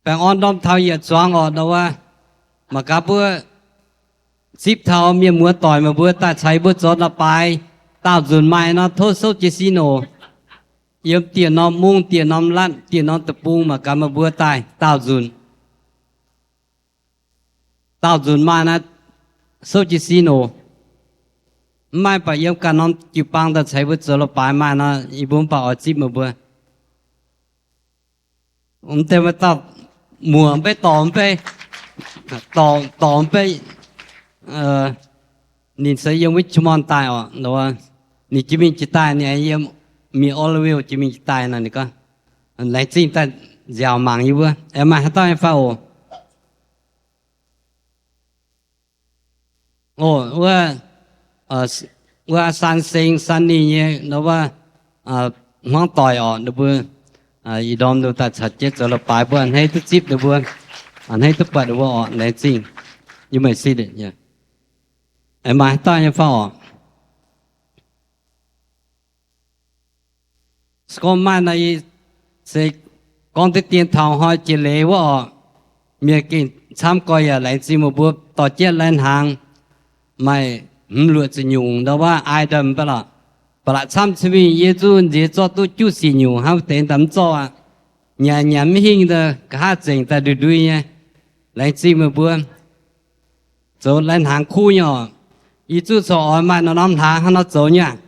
Baengh orn ndorm taux yietc zuangx orqc, ndau wuov, mangc gaax mbuo zipv taux mienh muoz doic meih mbuo daaih caux yie mbuo zoux la'baaix daauh nzunc maaih nor, tov souv jiez sin oc. Yiem dieh norm mungv, dieh norm latv, dieh norm deic-bung, mangc gaax meih mbuo daaih daauh nzunc. Daauh nzunc maaih naaiv, souv jiez sin oc. Mv maaih baac yiem ganh norm jiu-baang daaih caux mbuo zoux la'baaix maaih nor, yie mbuo mv baac oix zipv meih mbuo. Mv deix maaih dauh muoc mv bei dorc mv bei, dorc mv bei, ninh se yiem Richmond daaih orqc. Ninh jiex mingh jiex daaih, ninh aengx yiem mingh Oroville jiex mingh jiex daaih nor, ninh gorngv, laengz zingh daaih nziaauc mangc yie mbuo. Aengx maaih haaix dauh nyei fai oc? Oc, wuov, wuov San Seng, Sunny nyei, ndau wuov, hmuangv doic orqc, ninh mbuo, ih ndorm ninh daaih caux jienv zoux la'baaix, mbuo a'hneiv duqv zipv ninh mbuo, a'hneiv duqv buatc ninh mbuo orqc, laengz zingh. Yie meih se, aengx maaih haaix dauh nyei fai orqc? Se gorngv maaih nor, yie se gorngv deix dien taux hnoi jiex leiz wuov orqc, mienh gengh camv gorx, yaac laengz zingh meih mbuo dorh jienv lai-hnaangx, maaih hmz luoqc ziepc nyungc ndau wuov item mv baac lorqc. Ba'laqc camv cin mingh yie zuqc nziex zorqv duqv juqv sic nyungc, hnangv wuov deix daaih mv zorqv aqv. Nyanc nyanc mv hingh, nqa'haav zengc daaih ndui-ndui nyei. Laengz zingh meih mbuo. Zoux lai-hnaangx kuv nyei orqc. Yie zuqc corc oix maaih norm-norm hlaax hnangv nor zoux nyei aqv.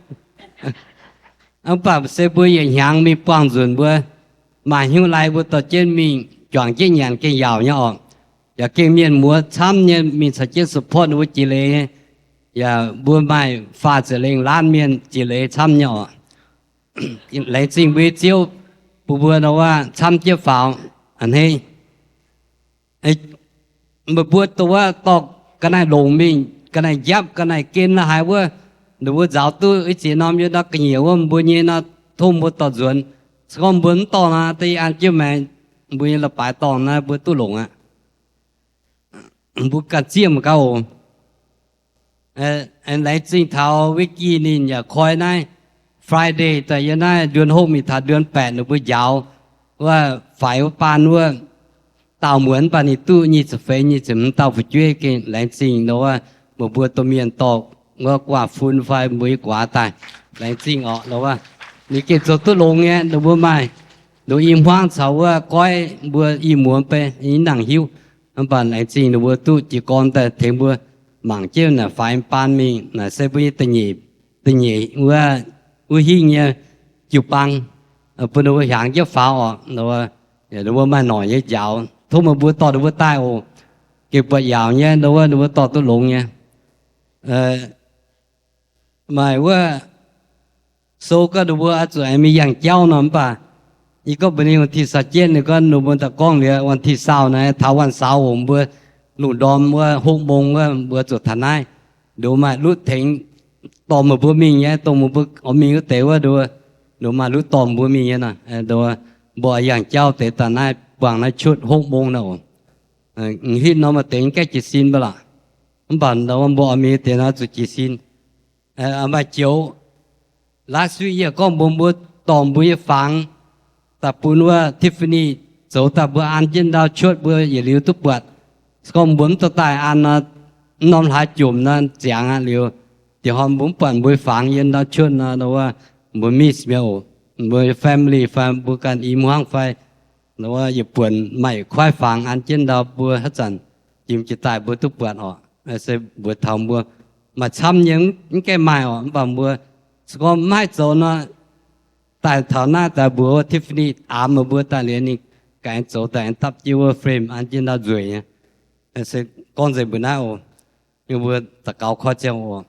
Mv baac se mbuo yietc hnyangx mingh buangh nzunc mbuo maaih hnyouv lai mbuo dorh jienv mingh juangc jienv nyanc gengh yaauc nyei orqc. Yaac gengh mienh muoz camv nyei mingh caux jienv support ninh mbuo jiex leiz nyei. Yaac mbuo maaih faah ziepc lengh laanv mienh jiex leiz camv nyei orqc. Laengz zingh mbuo nyei Ziouv bun mbuo ndau wuov camv jienv faaux a'hneiv. Meih mbuo dongh wuov dorh ga'naaiv longc mingh, ga'naaiv njapv, ga'naaiv gen la'haaix wuov, ninh mbuo nzaaux duqv ih ziex norm yiem ndau ga'nyiec wuov, mbuo nyei nor, tov mbuo dorh nzuonx. Se gorngv mbuo mv dorh nor, da'yietv an jienv maengx, mbuo nyei la'baaix dorngh naaiv mbuo duqv longc aqv. Mbuo ganh zieqv mangc gaax oc. Aengx laengz zingh taux Vicky ninh yaac koi naaiv Friday daaih yiem naaiv เดือนหก mingh taux เดือนแปด ninh mbuo njaaux wuov faix wuov baan wuov daauh muonz, mv baac ninh duqv nyic ziepc feix nyic ziepc hmz dauh fu'jueiv. Gengh laengz zingh nor wuov, meih mbuo domh mienh dorh wuov guaav fun fai mbuo nyei guaax daaih, laengz zingh orqc nor wuov. Ninh gengh zoux duqv longx nyei, ninh mbuo maaih ndoqc i hmuangv caux wuov goiv mbuo i muonz bei i nangc hiuv. Mv baac laengz zingh ninh mbuo duqv jiez gorn daaih tengx mbuo mangc jienv naaic faix baan mingh. Naaic se mbuo nyei da'nyeic, da'nyeic wuov, wuov hingh nyei jiu-baang, bun ninh mbuo hiaangx jienv faaux orqc. Ninh mbuo maaih noic nyei njaaux, tov meih mbuo dorh ninh mbuo daaih oc. Gengh buatc yaauc nyei, ninh mbuo, ninh mbuo dorh duqv longx nyei. Maaih wuov sou gorngv ninh mbuo oix zuqc aengx mingh yangh jauv nor, mv baac yie gorngv mbuox ninh วันที่ซาวเจ็ด ninh gorngv ninh mbuo daaih gorngv liuz วันที่ซาว naaiv taux วันเสาร์ oc, mbuo lungh ndorm wuov หกโมง wuov mbuo zuqc taux naaiv. Nduov maaih lutv tengx dorh meih mbuo mingh nyei, dongh meih mbuo oix mingh wuov deix wuov, nduov maaih lutv dorh mbuo mingh nyei nor. Mbuo yangh jauv deix daaih naaiv buangh naaiv ชุด หกโมง nor oc. Hitv nor maaih deix gaengh jiez sin mv baac lorqc. Mv baac mbuo oix mingh deix nor zuqc jiez sin. Maaih joux last week yie gorngv mbuox mbuo dorh mbuo nyei fangx daaih bun wuov Tiffany zoux daaih mbuo an jienv ndau ชุด mbuo yietc liuz duqv buatc. Se gorngv mbuo mv dorh daaih an nor, mv norm hlaax jomc nor ziangx aqv liuz, diex hnoi mbuo mv buatc mbuo nyei fangx yiem ndau ชุด nor, wuov mbuo miss mi'aqv oc. Mbuo family fai mbuo ganh i hmuangv fai, wuov yietc buonc maaih yietc kuaaiv fangx an jienv ndau mbuo haaix zanc jiex daaih mbuo duqv buatc orqc. Se mbuox taux mbuo maaih camv nyei mv gaengh maaih orqc, mv baac mbuo se gorngv mv haih zoux nor, daaih taux naaiv daaih mbuox wuov Tiffany aamx meih mbuo daaih liuz ninh ganh zoux daaih aengx dapv jienv wuov frame an jienv ndau nzueic nyei. Se gorngv nzengc mbuo naaiv oc. Mbuo daux gaux koi ziangh oc.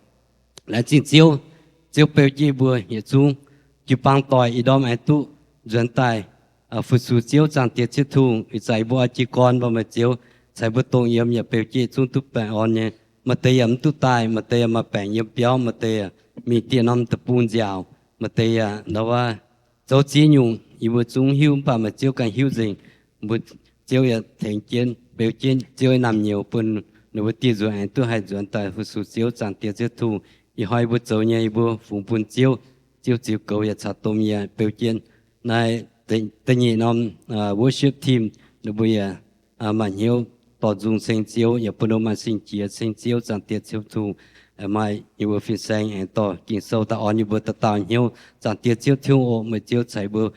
Laengz zingh Ziouv. Ziouv beu jienv mbuo yietc zungv jiu-baang doic ih ndorm aengx duqv nzuonx daaih fu-sux Ziouv Zaangc Diex Ziouv Tin-Hungh. Ih zanc mbuo oix jiez gorn mbuo maaih Ziouv caux mbuo dongh yiem yaac beu jienv yietc zungv duqv baengh orn nyei. Maaih deix yaac mv duqv daaih, maaih deix yaac maaih baengc yiem biauv, maaih deix yaac mingh dieh norm deic-bung nziaauc, maaih deix yaac ndau wuov zoux ziex nyungc, yie mbuo zungv hiuv, mv baac maaih Ziouv ganh hiuv nzengc. Mbuo Ziouv yaac tengx jienv beu jienv Ziouv nyei naamh nyouz bun ninh mbuo dieh nzuonx aengx duqv haih nzuonx daaih fu-sux Ziouv Zaangc Diex Ziouv Tin-Hungh. Ih hnoi yie mbuo zoux nyei yie mbuo fungx bun Ziouv. Ziouv ziux goux yaac caux domh yie beu jienv. Naaiv da'nyeic norm worship team ninh mbuo yaac maaih hnyouv dorh nzung ceng Ziouv, yaac bun ninh mbuo maaih sing-jiex ceng Ziouv, Zaangc Diex Ziouv Tin-Hungh, maaih ninh mbuo fin-saeng aengx dorh Ging-Sou daaih orn ninh mbuo dauh dauh hnyouv. Zaangc Diex Ziouv Tin-Hungh oc, meih Ziouv ceix mbuo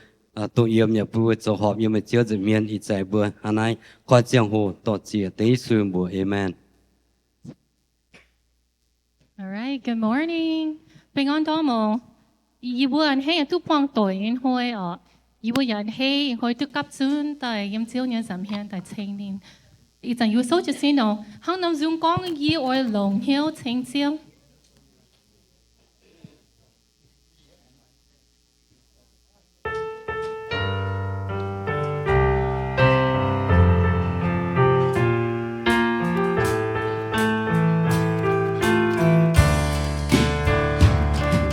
dongh yiem yaac bun mbuo zoux horpc yiem meih Ziouv nza'hmien. Ih zanc mbuo hnangv naaiv koi ziangh hoc dor-ziec dengv Yesu nyei mbuox. Aamen. All right, good morning. Baengh orn dorn oc. Yie mbuo a'hneiv duqv buangh doic nyei hnoi oc. Yie mbuo yaac a'hneiv hnoi duqv gapv zunv daaih yiem Ziouv nyei nza'hmien daaih ceng ninh. Ih zanc yie souv jiez sin oc. Hnangv norm nzung gorngv, Yie oix longc hnyouv ceng Ziouv.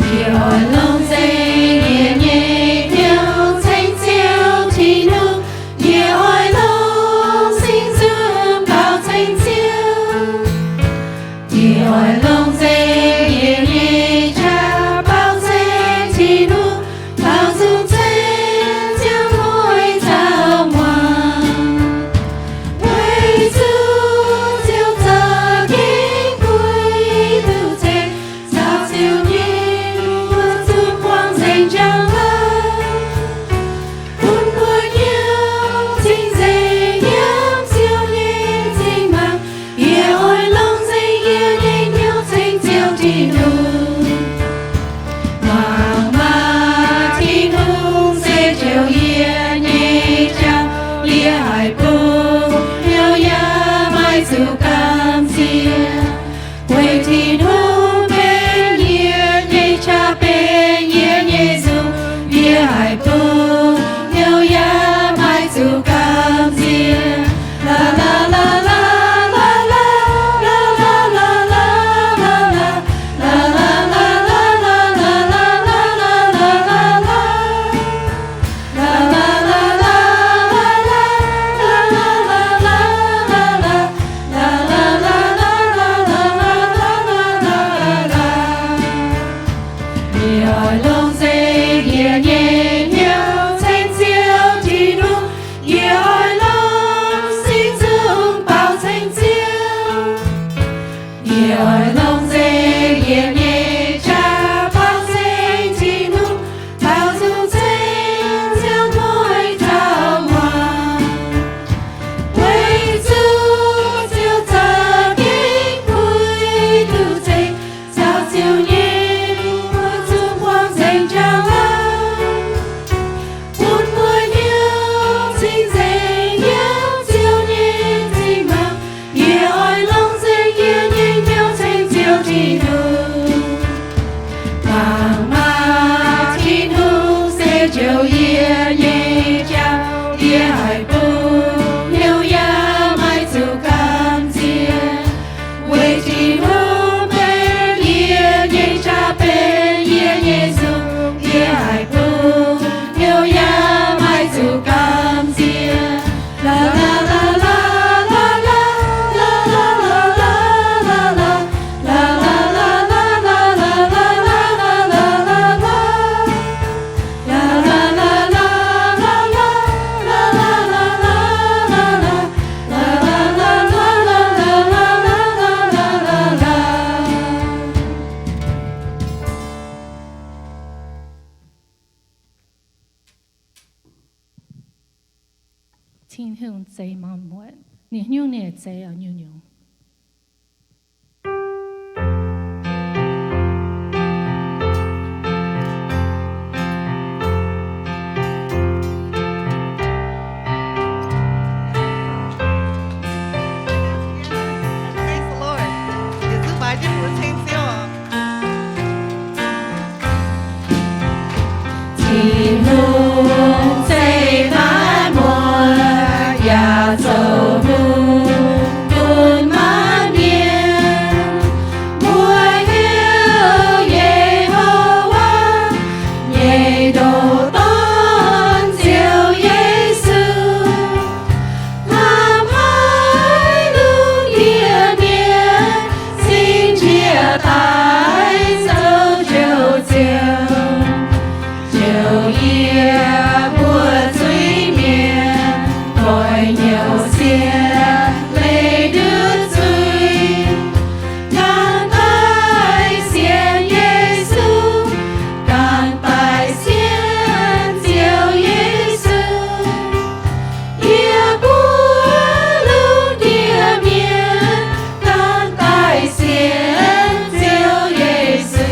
Yie oix longc za'gengh nyei hnyouv ceng Ziouv Tin-Hungh. Yie oix longc singx nzung baaux ceng Ziouv. Yie oix longc za'gengh nyei qaqv baaux ceng Tin-Hungh, baaux nzung ceng Ziouv mueiz dauh muangx. Weic zuqc Ziouv za'gengh guei duqv ceng, caux Ziouv nyei mbuox zuqc buangh nzengc njang-laangc. Bun mbuo hnyouv cing-nzengc yiem Ziouv nyei m'zing maengc. Yie oix longc za'gengh yie nyei hnyouv ceng Ziouv Tin-Hungh. Mangc maah! Tin-Hungh se Ziouv yie nyei jauv, yie haih bun hnyouv yaac maiv zuqc gamh nziex. Weic Tin-Hungh benx yie nyei qaqv, benx yie nyei nzung, yie haih bun hnyouv yaac maiv zuqc gamh nziex. Yie oix longc za'gengh yie nyei hnyouv ceng Ziouv Tin-Hungh. Yie oix longc singx nzung baaux ceng Ziouv. Yie oix longc za'gengh yie nyei qaqv baaux ceng Tin-Hungh, baaux nzung ceng Ziouv mueiz dauh muangx. Weic zuqc Ziouv za'gengh guei duqv ceng, caux Ziouv nyei mbuox zuqc buangh nzengc njang-laangc. Bun mbuo hnyouv cing-nzengc yiem Ziouv nyei m'zing maengc. Yie oix longc za'gengh yie nyei hnyouv ceng Ziouv Tin-Hungh. Mangc maah! Tin-Hungh se Ziouv yie nyei jauv, yie haih bun hnyouv yaac maiv zuqc gamh nziex. Weic Tin-Hungh benx yie nyei qaqv, benx yie nyei nzung, yie haih bun hnyouv yaac maiv zuqc gamh nziex. Tin-Hungh zeix maanc muotc, ninh nyungc-nyungc zeix oix nyungc-nyungc. Praise the Lord. Yietc zungv baix jienv mbuox ceng Ziouv oc. Tin-Hungh zeix maanc muotc yaac zoux hungh bun maanc mienh. Mbuo heuc Ye^ho^waa nyei ndoh dorn Ziouv Yesu. Hnamv haic lungh ndiev mienh, cingx njiec daaih zoux Njoux Ziouv. Njoux yie mbuo zuiz-mienh, doix Sienx leih nduov zuiz, ganh daaih sienx Yesu, ganh daaih sienx Ziouv Yesu. Yie mbuo lungh ndiev mienh ganh daaih sienx Ziouv Yesu.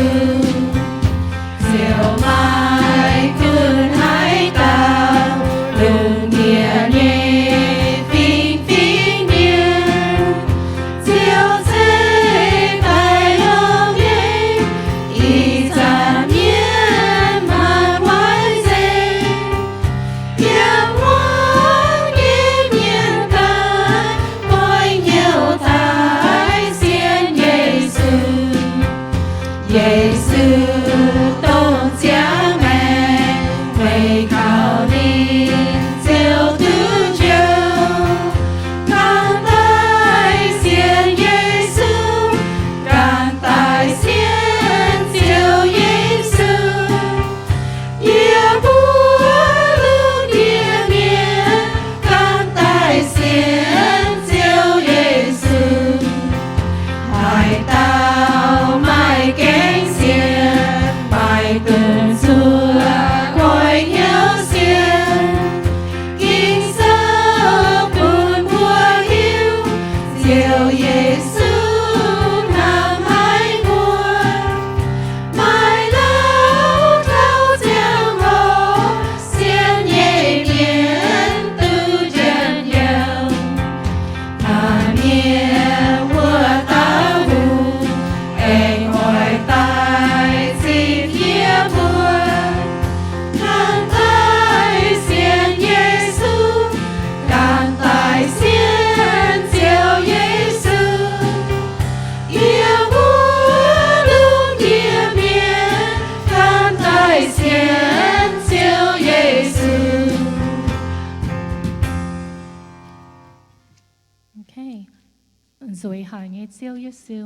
Ziouv maiv gunv haaix dauh lungh ndiev nyei fingx-fingx mienh. Ziouv ceix daaih longx nyei, ih zanc mienh maanc wai nzengc. Yiem hmuangx nyei mienh ganh, goiv hnyouv daaih sienx Yesu. Yesu dongh ziangh maengc, weic kaux ninh Ziouv duqv njoux. Ganh daaih sienx Yesu, ganh daaih sienx Ziouv Yesu. Yie mbuo lungh ndiev mienh ganh daaih sienx Ziouv Yesu. Haaix dauh maaih gaengh sienx, maaih dungx zuqc goiv hnyouv sienx. Ging-Sou bun mbuo hiuv, Ziouv Yesu hnamv haic mbuo. Maaih louh taux ziangh hoc, sienx nyei mienh duqv njien-youh. Hnamv mienh wuov dauh hungh, aengx oix daaih zipv yie mbuo. Ganh daaih sienx Yesu, ganh daaih sienx Ziouv Yesu. Yie mbuo lungh ndiev mienh ganh daaih sienx Ziouv Yesu. Nzueic haic nyei Ziouv Yesu,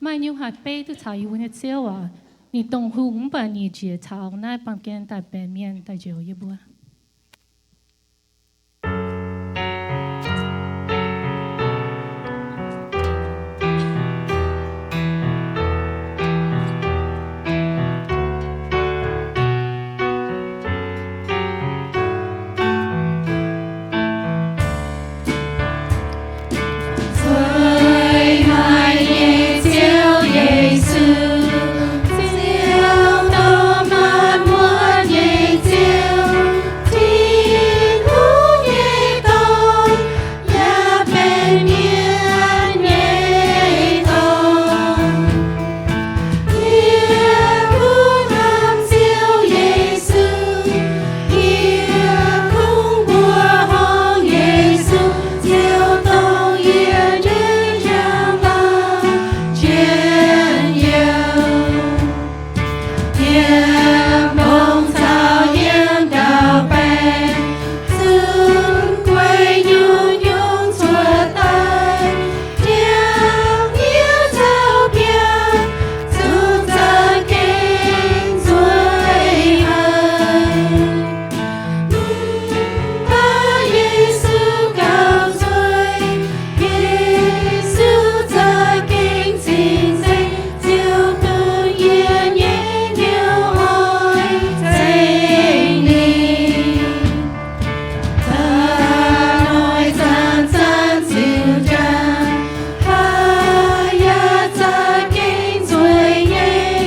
maaih nyungc haaix beiv duqv caux yie mbuo nyei Ziouv aac? Ninh dongh hungh mv baac ninh njiec taux naaiv baamh gen daaih benx mienh daaih njoux yie mbuo. Nzueic haic nyei Ziouv Yesu, Ziouv dongh maanc muotv nyei Ziouv, Tin-Hungh nyei Dorn, yaac benx mienh nyei Dorn. Yie mbuo hnamv Ziouv Yesu, yie kungx mbuox horngh Yesu, Ziouv dongh yie nyei njang-laangc njien-youh. Yiem mbong caux yiem ndau-baengh, zunc guei nyungc-nyungc cuotv daaih, biangh yie caux biangh, zuqc za'gengh nzueic haic. Mv baac Yesu gauh nzueic, Yesu za'gengh cing-nzengc, Ziouv bun yie nyei hnyouv oix zengc ninh. Da'nyeic zanc-zanc ziux njang, haaix yaac za'gengh nzueic nyei,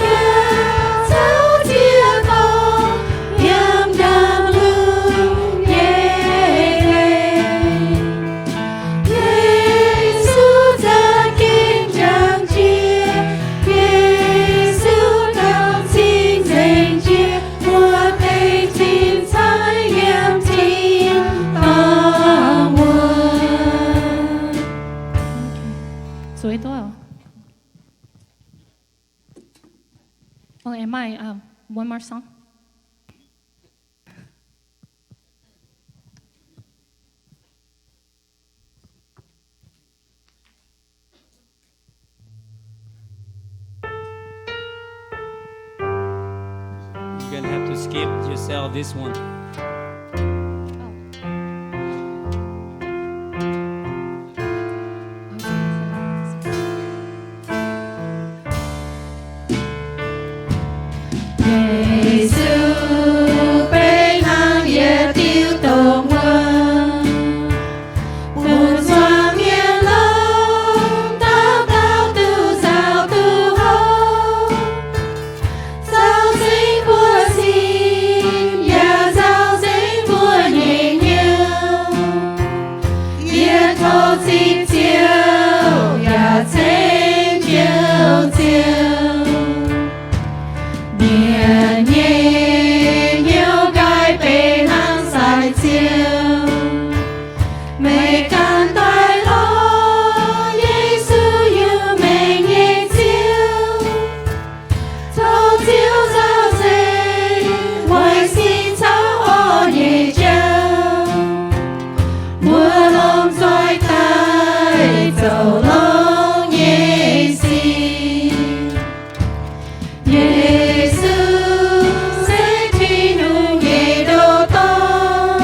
yaac caux ziex dorngx yiem ndaamv-lungh nyei leiz. Yesu za'gengh njang jiex, Yesu gauh cing-nzengc jiex, mbuo deix cing-nzengc yiem tin dorngh wuonh. Zueiz duqv. Oh, am I, um, one more song? You're gonna have to skip yourself this one. Oh. Cing Ziouv yaac ceng Njoux Ziouv. Mienh nyei hnyouv nqaai benx hnangv sai Ziouv. Meih ganh daaih lorz Yesu, yiem meih nyei Ziouv. Tov Ziouv nzauh nzengc, weic sin caux orqv nyei jauv, mbuo lomh nzoih daaih zoux longx nyei sic. Yesu se Tin-Hungh nyei ndoh dorn,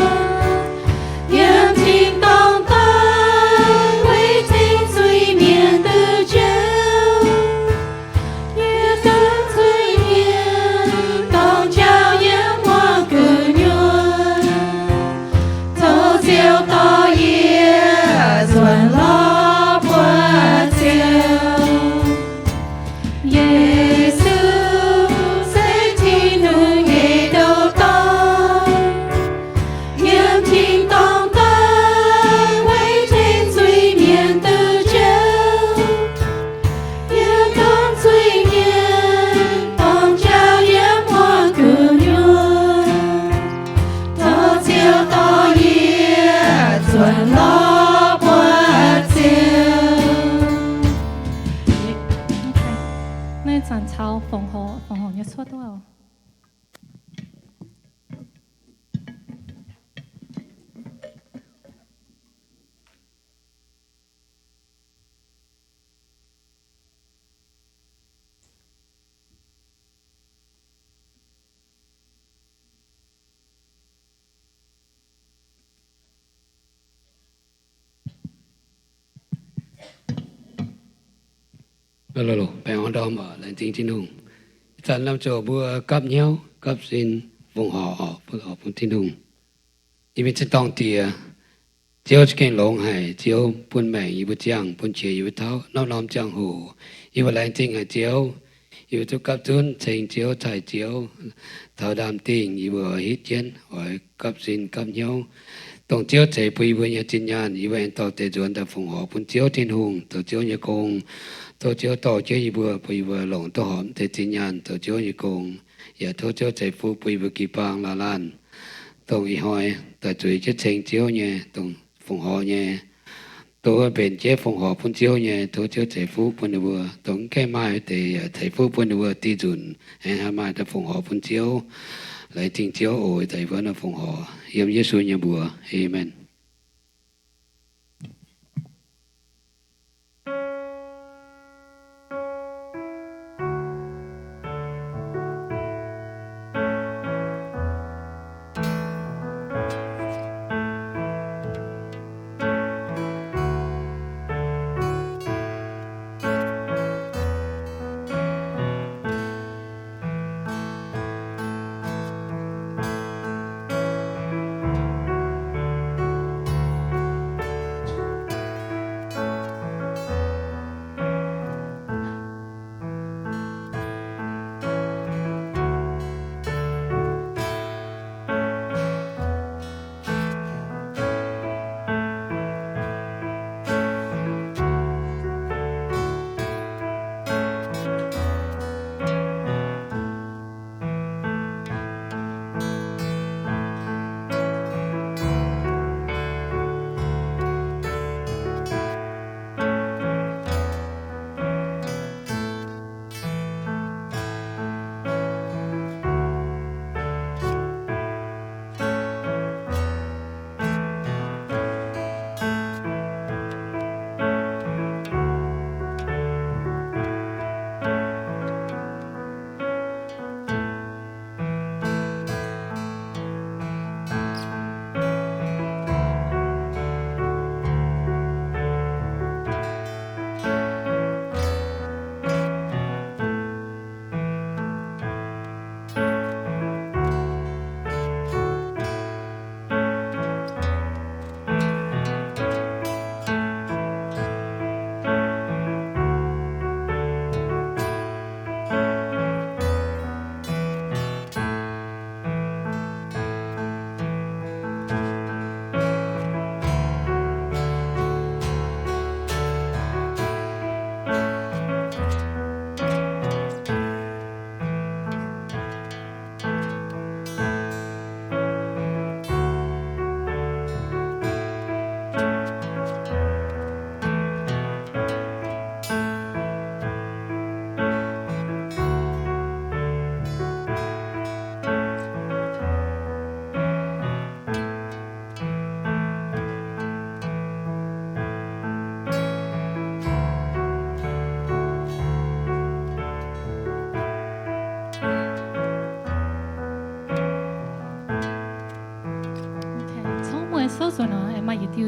yiem tin-dorngh daaih weic tengx zuiz-mienh duqv njoux. Yie dongh zuiz-mienh dorng jauv yiem wuov gu'nyuoz. Tov Ziouv dorh yie nzuonx lorz buoz Ziouv. Yesu se Tin-Hungh nyei ndoh dorn, yiem tin-dorngh daaih weic tengx zuiz-mienh duqv njoux. Yie dongh zuiz-mienh dorng jauv yiem wuov gu'nyuoz. Tov Ziouv dorh yie nzuonx lorz buoz Ziouv. Naaiv zanc caux fongc horc, fongc horc nyei cuotv duqv oc. Baengh orn ndorm oc, laengz zingh Tin-Hungh. Ih zanc lamh ziouc mbuo gapv hnyouv gapv sin fongc horc oc, bun oc bun Tin-Hungh. Yie mingh zinh dorngh Diex, Ziouv za'gengh longx haic. Ziouv bun maengc yie mbuo ziangh, bun qiex yie mbuo tauv norm-norm ziangh hoc. Yie mbuo laengz zingh haic Ziouv. Yie mbuo duqv gapv zunv ceng Ziouv, cai Ziouv, taux ndaamv-dingh yie mbuo oix hitv jienv, oix gapv sin gapv hnyouv, dongh Ziouv ceix bun yie mbuo nyei zinh nyaanh, yie mbuo aengx dorh deix nzuonx daaih fongc horc bun Ziouv Tin-Hungh zoux Ziouv nyei gong. Tov Ziouv dorh jienv yie mbuo, bun yie mbuo longc duqv horpc deix zinh nyaanh zoux Ziouv nyei gong. Yaac tov Ziouv ceix fuqv bun yie mbuo jiu-baang laanh, dongh ih hnoi daaih zueiz jienv ceng Ziouv nyei, dongh fongc horc nyei, dongh mbenc jienv fongc horc bun Ziouv nyei, tov Ziouv ceix fuqv bun ninh mbuo. Dongh mv gaengh maaih deix yaac ceix fuqv bun ninh mbuo dih nzunc aengx haih maaih daaih fongc horc bun Ziouv. Laengz zingh Ziouv oc, daaih yie mbuo nor fongc horc yiem Yesu nyei mbuox. Aamen.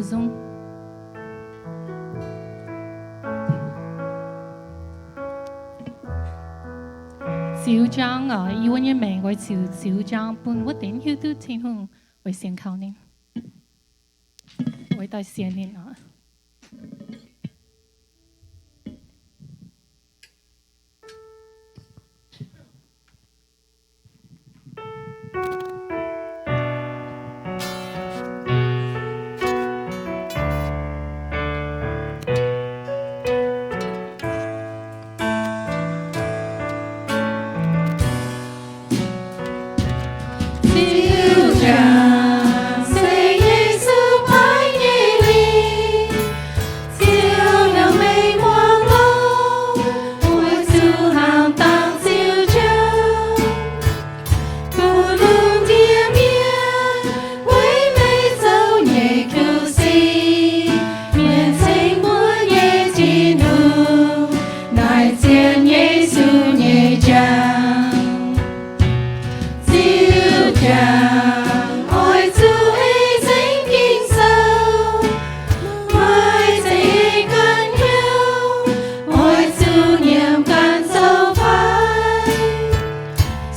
Ziux nzang, yie mbuo nyei maengc oix ziux, ziux nzang bun wuov deix hiuv duqv Tin-Hungh oix sienx kaux ninh, oix daaih sienx ninh oc. Ziux nzang se Yesu maiv nyei lingh, ziouc yangh meih muangx loh, oix zuqc hnangv dangh ziux nzang. Bun lungh ndiev mienh weic meih zoux nyei kuv sic, mienh ceng mbuo nyei Tin-Hungh, naaic zien Yesu nyei njang. Ziux nzang oix zuqc ei nzengc Ging-Sou, maiv zeiz ei ganh hnyouv, oix zuqc nyiemc ganh zoux fai.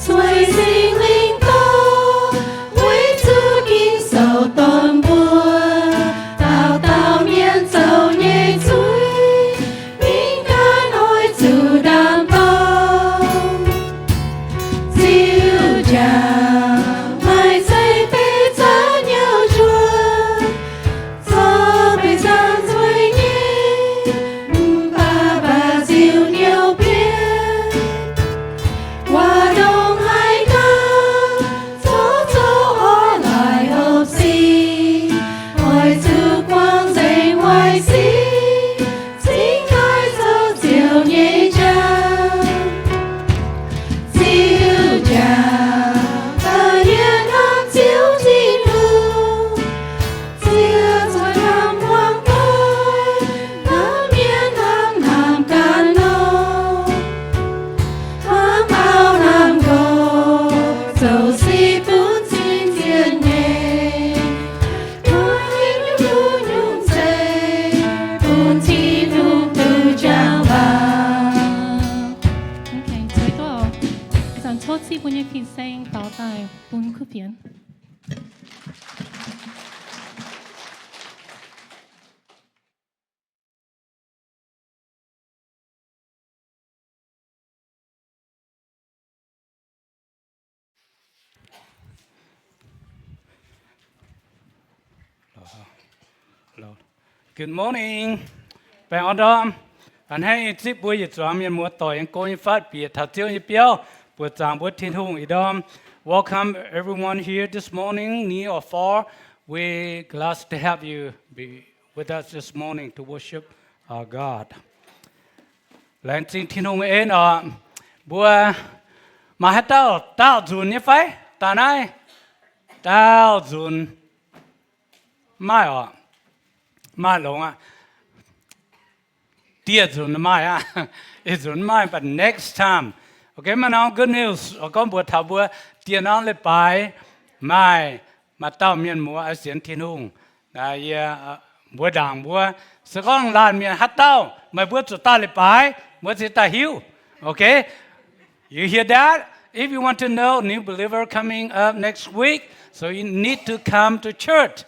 Sueih Singx Lingh dorh, weic zuqc Ging-Sou donx mbuo, dauh dauh mienh zoux nyei zuiz, mingh ganh oix zuqc ndaam-dorng. Ziux nzang maiv zeiz beiv za'nyouv njuov, zorqv beih nzangc nzueic nyei, mv baac baac ziux nyouz bienv. Waac ndongc haaix gauh, zoux zoux orv laaic hopv sic, oix zuqc buangh nzengc waaic sic, cingx daaih zoux Ziouv nyei njang. Ziux nzang daaih yie hnamv Ziouv Tin-Hungh, Ziouv zuqc hnamv muangx doic, hnamv mienh hnamv naamh ganh nor, hnamv auv hnamv nqox, zoux sic bun cing-nzieqc nyei. Maiv nyungc-nyungc zeiv bun Tin-Hungh duqv njang-laangc. Zanc cov ziqv mbuo nyei fin-saeng baaux daaih bun kuv fienx. Good morning. Baengh orn ndorm. A'hneiv nyei zipv mbuo yietc zuangx mienh muoz doic, yiem go nyei fatv bieqc taux Ziouv nyei biauv, buoqc zaangc mbuo Tin-Hungh ih ndorm. Welcome everyone here this morning, near or far. We glad to have you be with us this morning to worship our God. Laengz zingh Tin-Hungh en oc. Mbuo maaih haaix dauh daauh nzunc nyei fai? Daaih naaiv daauh nzunc. Maaih oc. Maaih longx aqv. Dieh nzunc maaih aqv. Ih nzunc maaih, but next time. Okay, maaih norm good news oc, gorngv mbuox taux mbuo dieh norm leiz-baaix maaih, maaih dauh mienh muoz oix sienx Tin-Hungh. Yie mbuox ndaangc mbuo, se gorngv laanh mienh haaix dauh, meih mbuo zuqc daaih leiz-baaix, mbuo ziouc daaih hiuv. Okay? You hear that? If you want to know new believer coming up next week, so you need to come to church.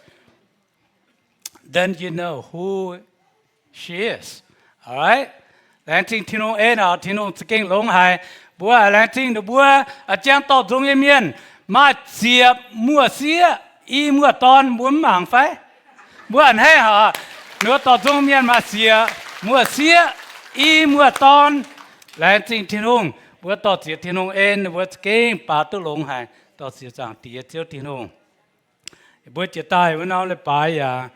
Then you know who she is. All right? Laengz zingh Tin-Hungh en oc, Tin-Hungh za'gengh longx haic. Mbuo laengz zingh ninh mbuo, a'jang dorh nzung nyei mienh, maaih ziepc muoz-sieqv, i muoz-dorn, mbuo mv mangc fai? Mbuo a'hneiv haic, ninh mbuo dorh nzung mienh maaih ziepc muoz-sieqv, i muoz-dorn. Laengz zingh Tin-Hungh, mbuo dorh ziex Tin-Hungh en, ninh mbuo za'gengh baaux duqv longx haic, dorh ziex zaangc Diex Ziouv Tin-Hungh. Mbuo jiex daaih wuov norm leiz-baaix yaac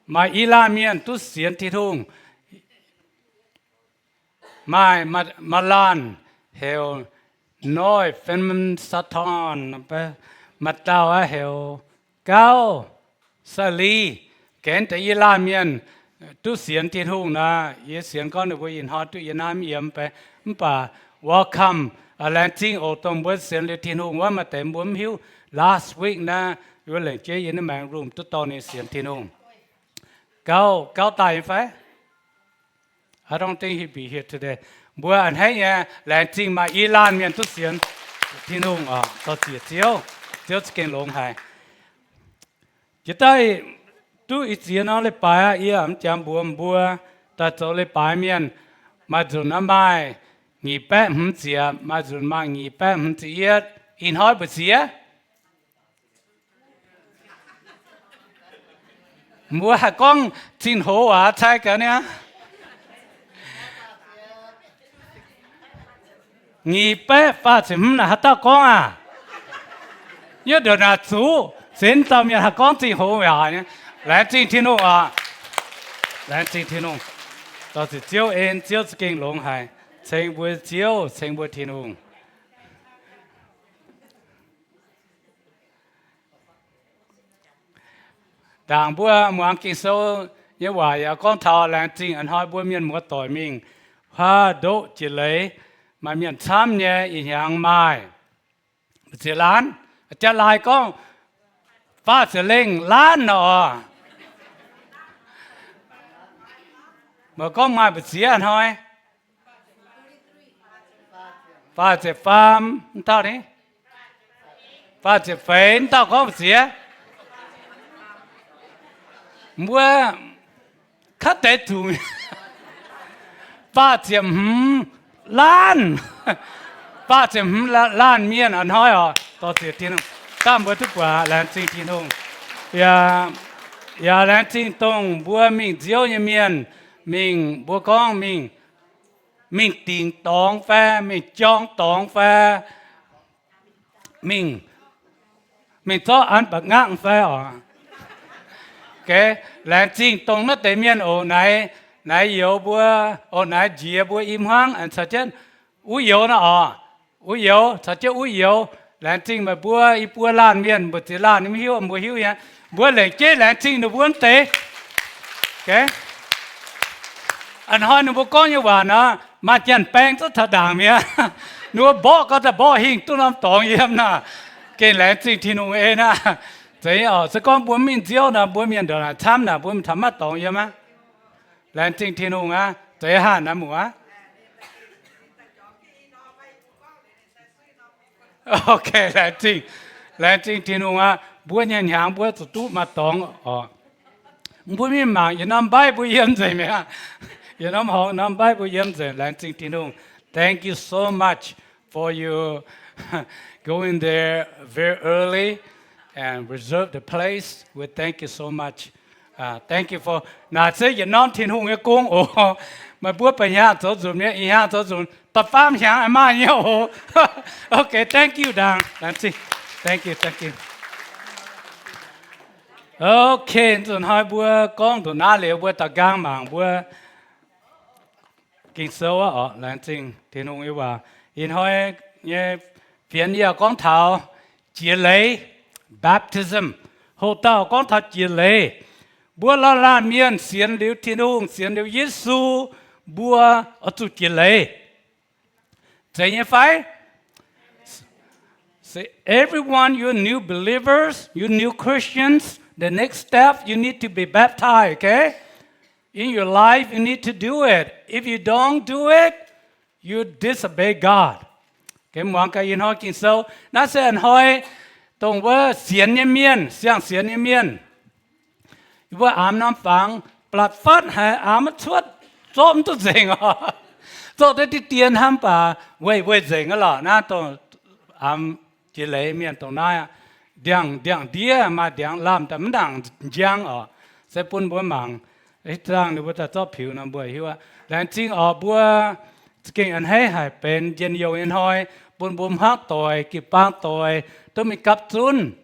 maaih i laanh mienh duqv sienx Tin-Hungh. Maaih, maaih laanh heuc Noi Fen Saton, maaih dauh heuc Gauv Sai Li. Gengh deix i laanh mienh duqv sienx Tin-Hungh nor, yie sienx gorngv ninh mbuo ih hnoi duqv yie naaiv mv yiem bei. Mv baac welcome, laengz zingh oc, dongh mbuo sienx liuz Tin-Hungh wuov. Maaih deix mbuo mv hiuv, last week naaiv yie lengc jeiv yiem naaiv maengx room duqv dorh ninh sienx Tin-Hungh. Gauh, gauh daaih nyei fai? I don't think he'll be here today. Mbuo a'hneiv nyei, laengz zingh maaih i laanh mienh duqv sienx Tin-Hungh oc. Dorh ziec Ziouv, Ziouv za'gengh longx haic. Jiex daaih duqv ih ziex norm leiz-baaix aqv, yie mv jangx mbuox mbuo, daaih zoux leiz-baaix mienh, maaih nzunc naaiv maaih nyic baeqv hmz ziepc, maaih nzunc maaih nyic baeqv hmz ziepc yietv. Ih hnoi mbu'ziex? Mbuo haih gorngv zingh hoz waac cai gaax niaa. Nyic baeqv faah ziepc hmz naaic haaix dauh gorngv aqv? Yie ndongc naaic zuqc zenx dauh mienh haih gorngv zingh hoz waac nyei. Laengz zingh Tin-Hungh oc. Laengz zingh Tin-Hungh. Dorh ziec Ziouv en, Ziouv za'gengh longx haic. Ceng mbuo Ziouv, ceng mbuo Tin-Hungh. Ndaangc mbuo muangx Ging-Sou nyei waac yaac gorngv taux laengz zingh a'hnoi mbuo mienh muoz-doic mingh huaav ndoqv jiex leiz. Maaih mienh camv nyei, ih hnyangx maaih mbu'ziex laanh, jaa-laai gorngv faah ziepc lengh laanh nor. Meih gorngv maaih mbu'ziex hnoi? Faah ziepc faam, mv dauh ni? Faah ziepc feix, mv dauh gorngv mbu'ziex? Mbuo kaav deix zuqc faah ziepc hmz laanh, faah ziepc hmz laanh mienh a'hnoi oc. Dorh ziec Tin-Hungh, dangh mbuo duqv buatc, laengz zingh Tin-Hungh. Yaac, yaac laengz zingh dongh mbuo mingh nziouv nyei mienh, mingh mbuo gorngv mingh, mingh dingc dorngx fai mingh jorng dorngx fai mingh, mingh zorqv an ba'nqangv fai oc. Laengz zingh dongh naaiv deix mienh oc, naaiv, naaiv youz mbuo, oc, naaiv njiec mbuo i hmuangv caux jienv wuov youz nor oc. Wuov youz caux jienv wuov youz, laengz zingh meih mbuo i buo laanh mienh, mbu'ziex laanh mv hiuv, mbuo hiuv nyei. Mbuo lengc jeiv laengz zingh ninh mbuo wuov deix. A'hnoi ninh mbuo gorngv nyei waac nor, maaih janx-baeng zungv taux ndaangc mi'aqv. Ninh mbuo mborqv gau daaih mborqv hingh duqv norm dorngx yiem naaic. Gengh laengz zingh Tin-Hungh en aqv. Zeiz nyei oc. Se gorngv mbuo mv mingh nziouv nor, mbuo mienh ndongc naaic camv naaic, mbuo mv taux maaih dorngx yiem aqv. Laengz zingh Tin-Hungh aqv. Zeiz haaix naaic muoc aqv. Ok, laengz zingh, laengz zingh Tin-Hungh aqv. Mbuo nyei hnyangx mbuo zuqc duqv maaih dorngx oc. Mbuo mingh mangc yietc norm mbaiv mbuo yiem nzengc mi'aqv. Yietc norm horngz norm mbaiv mbuo yiem nzengc. Laengz zingh Tin-Hungh. Thank you so much for you going there very early and reserve the place. We thank you so much. Thank you for, naaic se yietc norm Tin-Hungh nyei gong oc. Meih mbuo ba'hnyangx zoux nzunc mi'aqv, ih hnyangx zoux nzunc, da'faam hnyangx aengx maaih nyei oc. Ok, thank you ndaangc. Laengz zingh. Thank you, thank you. Ok, nzunc hnoi mbuo gorngv nduqc naaiv liuz, mbuo daux nqaang mangc mbuo Ging-Sou aqv oc. Laengz zingh Tin-Hungh nyei waac. Ih hnoi nyei fienx yie gorngv taux jiex leiz, baptism. Hoc dauh gorngv taux jiex leiz. Mbuo laanh mienh sienx liuz Tin-Hungh, sienx liuz Yesu, mbuo oix zuqc jiex leiz. Zeiz nyei fai? Say, everyone, you new believers, you new Christians, the next step, you need to be baptized, okay? In your life, you need to do it. If you don't do it, you disobey God. Muangx gaax ih hnoi Ging-Sou. Naaiv se a'hnoi dongh wuov sienx nyei mienh, siang-sienx nyei mienh, yie mbuo aamx norm fangx, blatc fatv haic, aamx maiv cuotv, zorqv mv duqv nzengc oc. Zorqv duqv diqv dien hnangv, mv baac weih weih nzengc aqv lorqc. Naaiv dongh aamx jiex leiz mienh dongh naaiv aqv. Ndiangx, ndiangx-ndiev maaih ndiangx-lamh daaih mv nangc njang oc. Se bun mbuo mangc, ih zanc ninh mbuo daaih zorqv piux nor mbuo hiuv aqv. Laengz zingh oc, mbuo za'gengh a'hneiv haic benx njien-youh nyei hnoi, bun mbuo hmuangv doic, jiu-baang doic duqv mingh gapv zunv.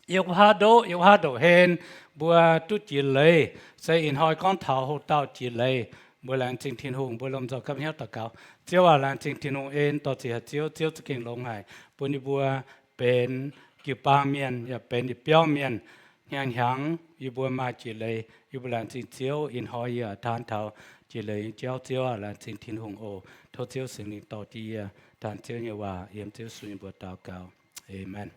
Yiem wuov haav ndoqv, yiem wuov haav ndoqv-hlen, mbuo duqv jiex leiz. Se ih hnoi gorngv taux hoc dauh jiex leiz. Mbuo laengz zingh Tin-Hungh, mbuo lomh nzoih gapv hnyouv daux gaux. Ziouv aac, laengz zingh Tin-Hungh en, dorh ziec haic Ziouv, Ziouv za'gengh longx haic bun yie mbuo benx jiu-baang mienh yaac benx yietc biauv mienh. Hnyangx-hnyangx yie mbuo maaih jiex leiz, yie mbuo laengz zingh Ziouv. Ih hnoi yie taan taux jiex leiz nyei jauv. Ziouv aac, laengz zingh Tin-Hungh oc. Tov Ziouv Singx Lingh dorh jienv yie taan Ziouv nyei waac. Yiem Ziouv Yesu nyei mbuox daux gaux. Aamen.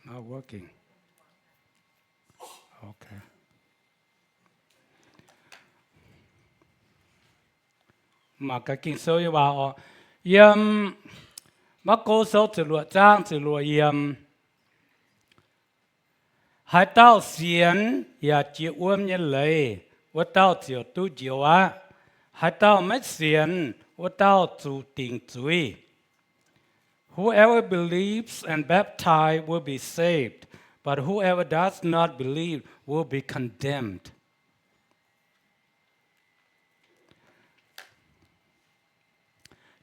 Not working. Okay. Mangc gaax Ging-Sou nyei waac oc. Yiem Maako Sou ziepc luoqc zaang ziepc luoqc yiemc. Haaix dauh sienx yaac jiex wuom nyei leiz, wuov dauh ziouc duqv njoux aqv. Haaix dauh maiv sienx, wuov dauh zuqc dingc zuiz. Whoever believes and baptized will be saved, but whoever does not believe will be condemned.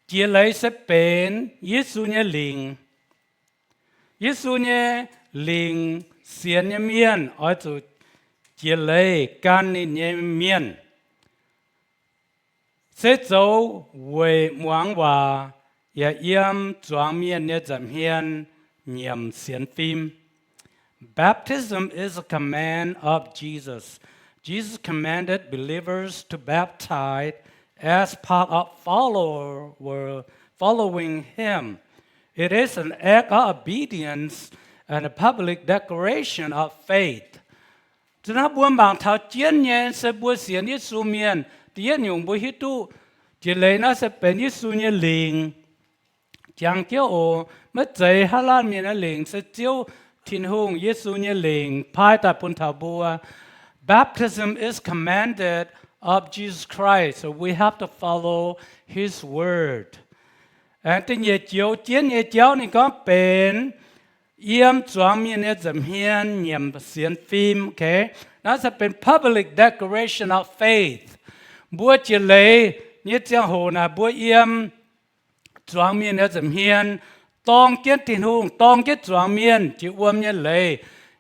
Jiex leiz se benx Yesu nyei lingc. Yesu nyei lingc, sienx nyei mienh oix zuqc jiex leiz gan ninh nyei mienh. Se zoux weic muangx waac yaac yiem zuangx mienh nyei nza'hmien nyiemc sienx fim. Baptism is a command of Jesus. Jesus commanded believers to baptize as part of follower, following him. It is an act of obedience and a public declaration of faith. Zuqc naaiv mbuo mangc taux jienv nyei se mbuo sienx Yesu mienh. Da'yietv nyungc mbuo hiuv duqv jiex leiz naaiv se benx Yesu nyei lingc. Jangx jienv oc, maiv zeiz haav laanh mienh nyei lingc, se Ziouv Tin-Hungh Yesu nyei lingc paaiv daaih bun taux mbuo. Baptism is commanded of Jesus Christ, so we have to follow his word. Aengx da'nyeic joux jienv nyei jauv ninh gorngv benx yiem zuangx mienh nyei nza'hmien nyiemc sienx fim. Okay, naaiv se benx public declaration of faith. Mbuo jiex leiz nyei ziangh hoc naaic, mbuo yiem zuangx mienh nyei nza'hmien dorng jienv Tin-Hungh, dorng jienv zuangx mienh jiex wuom nyei leiz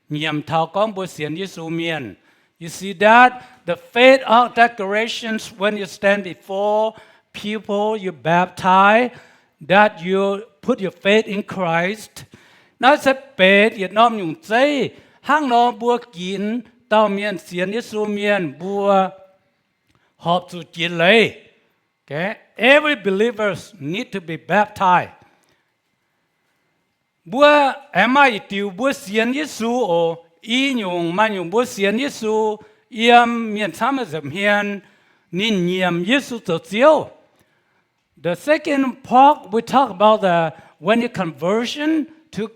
nyiemc taux gorngv mbuo sienx Yesu mienh. You see that? The faith of declarations, when you stand before people, you baptize, that you put your faith in Christ. Naaiv se benx yietc norm nyungc zeiv hnangv nor mbuo ginx dauh mienh sienx Yesu mienh mbuo horpc zuqc jiex leiz. Okay? Every believers need to be baptized. Mbuo aengx maaih yietc diuc mbuo sienx Yesu oc. I nyungc maaih nyungc mbuo sienx Yesu yiem mienh camv nyei nza'hmien, ninh nyiemc Yesu zoux Ziouv. The second part, we talk about the, when you conversion to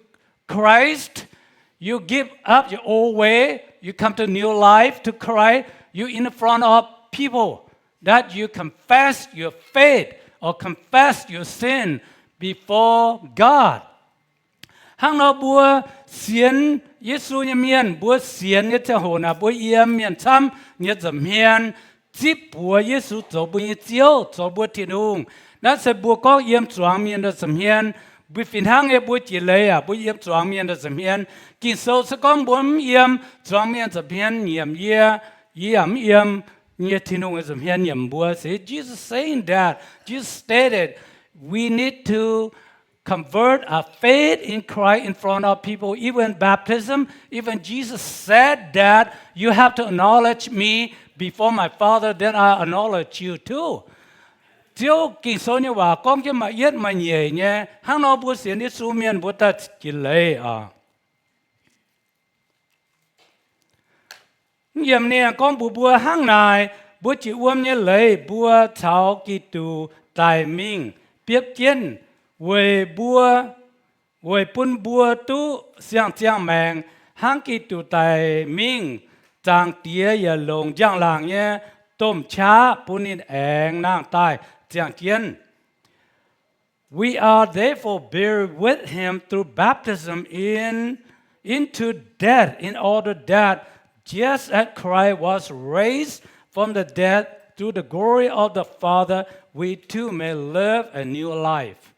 Christ, you give up your old way, you come to new life to Christ, you in front of people that you confess your faith or confess your sin before God. Hnangv nor mbuo sienx Yesu nyei mienh, mbuo sienx nyei ziangh hoc naaic, mbuo yiem mienh camv nyei nza'hmien zipv buoz Yesu zoux mbuo nyei Ziouv, zoux mbuo Tin-Hungh. Naaiv se mbuo gorngv yiem zuangx mienh nyei nza'hmien. Mbuo fih hnangv nyei, mbuo jiex leiz aac, mbuo yiem zuangx mienh nyei nza'hmien. Ging-Sou se gorngv mbuo mv yiem zuangx mienh nza'hmien nyiemc yie, yie yaac mv yiem nyei Tin-Hungh nyei nza'hmien nyiemc mbuo. See, Jesus saying that, Jesus stated, we need to convert our faith in Christ in front of people. Even baptism, even Jesus said that you have to acknowledge me before my Father, then I acknowledge you too. Ziouv Ging-Sou nyei waac gorngv jienv maaih yietv maaih nyeic nyei. Hnangv nor mbuo sienx Yesu mienh mbuo daaih jiex leiz oc. Yiem ninh gorngv mbuox mbuo hnangv naaic, mbuo jiex wuom nyei leiz mbuo caux Giduc daic mingh biopv jienv weic mbuo, weic bun mbuo duqv siang-ziangh maengc, hnangv Giduc daic mingh, Zaangc Diex yaac longc njang-laangc nyei domh qaqv bun ninh aengx nangh daaih ziangh jienv. We are therefore buried with him through baptism in, into death, in order that just as Christ was raised from the dead through the glory of the Father, we too may live a new life.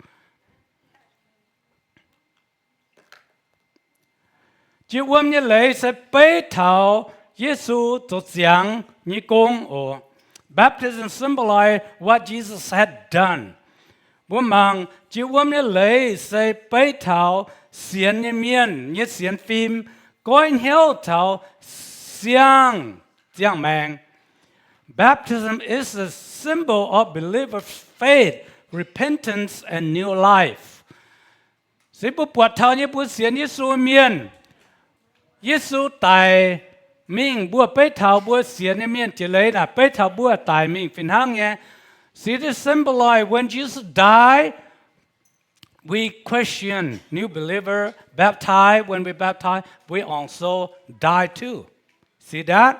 Jiex wuom nyei leiz se beiv taux Yesu zoux ziangx nyei gong oc. Baptism symbolize what Jesus had done. Mbuo mangc, jiex wuom nyei leiz se beiv taux sienx nyei mienh nyei sienx fim goiv hnyouv taux siang ziangh maengc. Baptism is a symbol of believer's faith, repentance, and new life. Se mbuo buatc taux nyei mbuo sienx Yesu mienh, Yesu daic mingh, mbuo beiv taux mbuo sienx nyei mienh jiex leiz naaic, beiv taux mbuo daic mingh fih hnangv nyei. See, this symbolize when Jesus died, we Christian, new believer, baptized, when we baptize, we also die too. See that?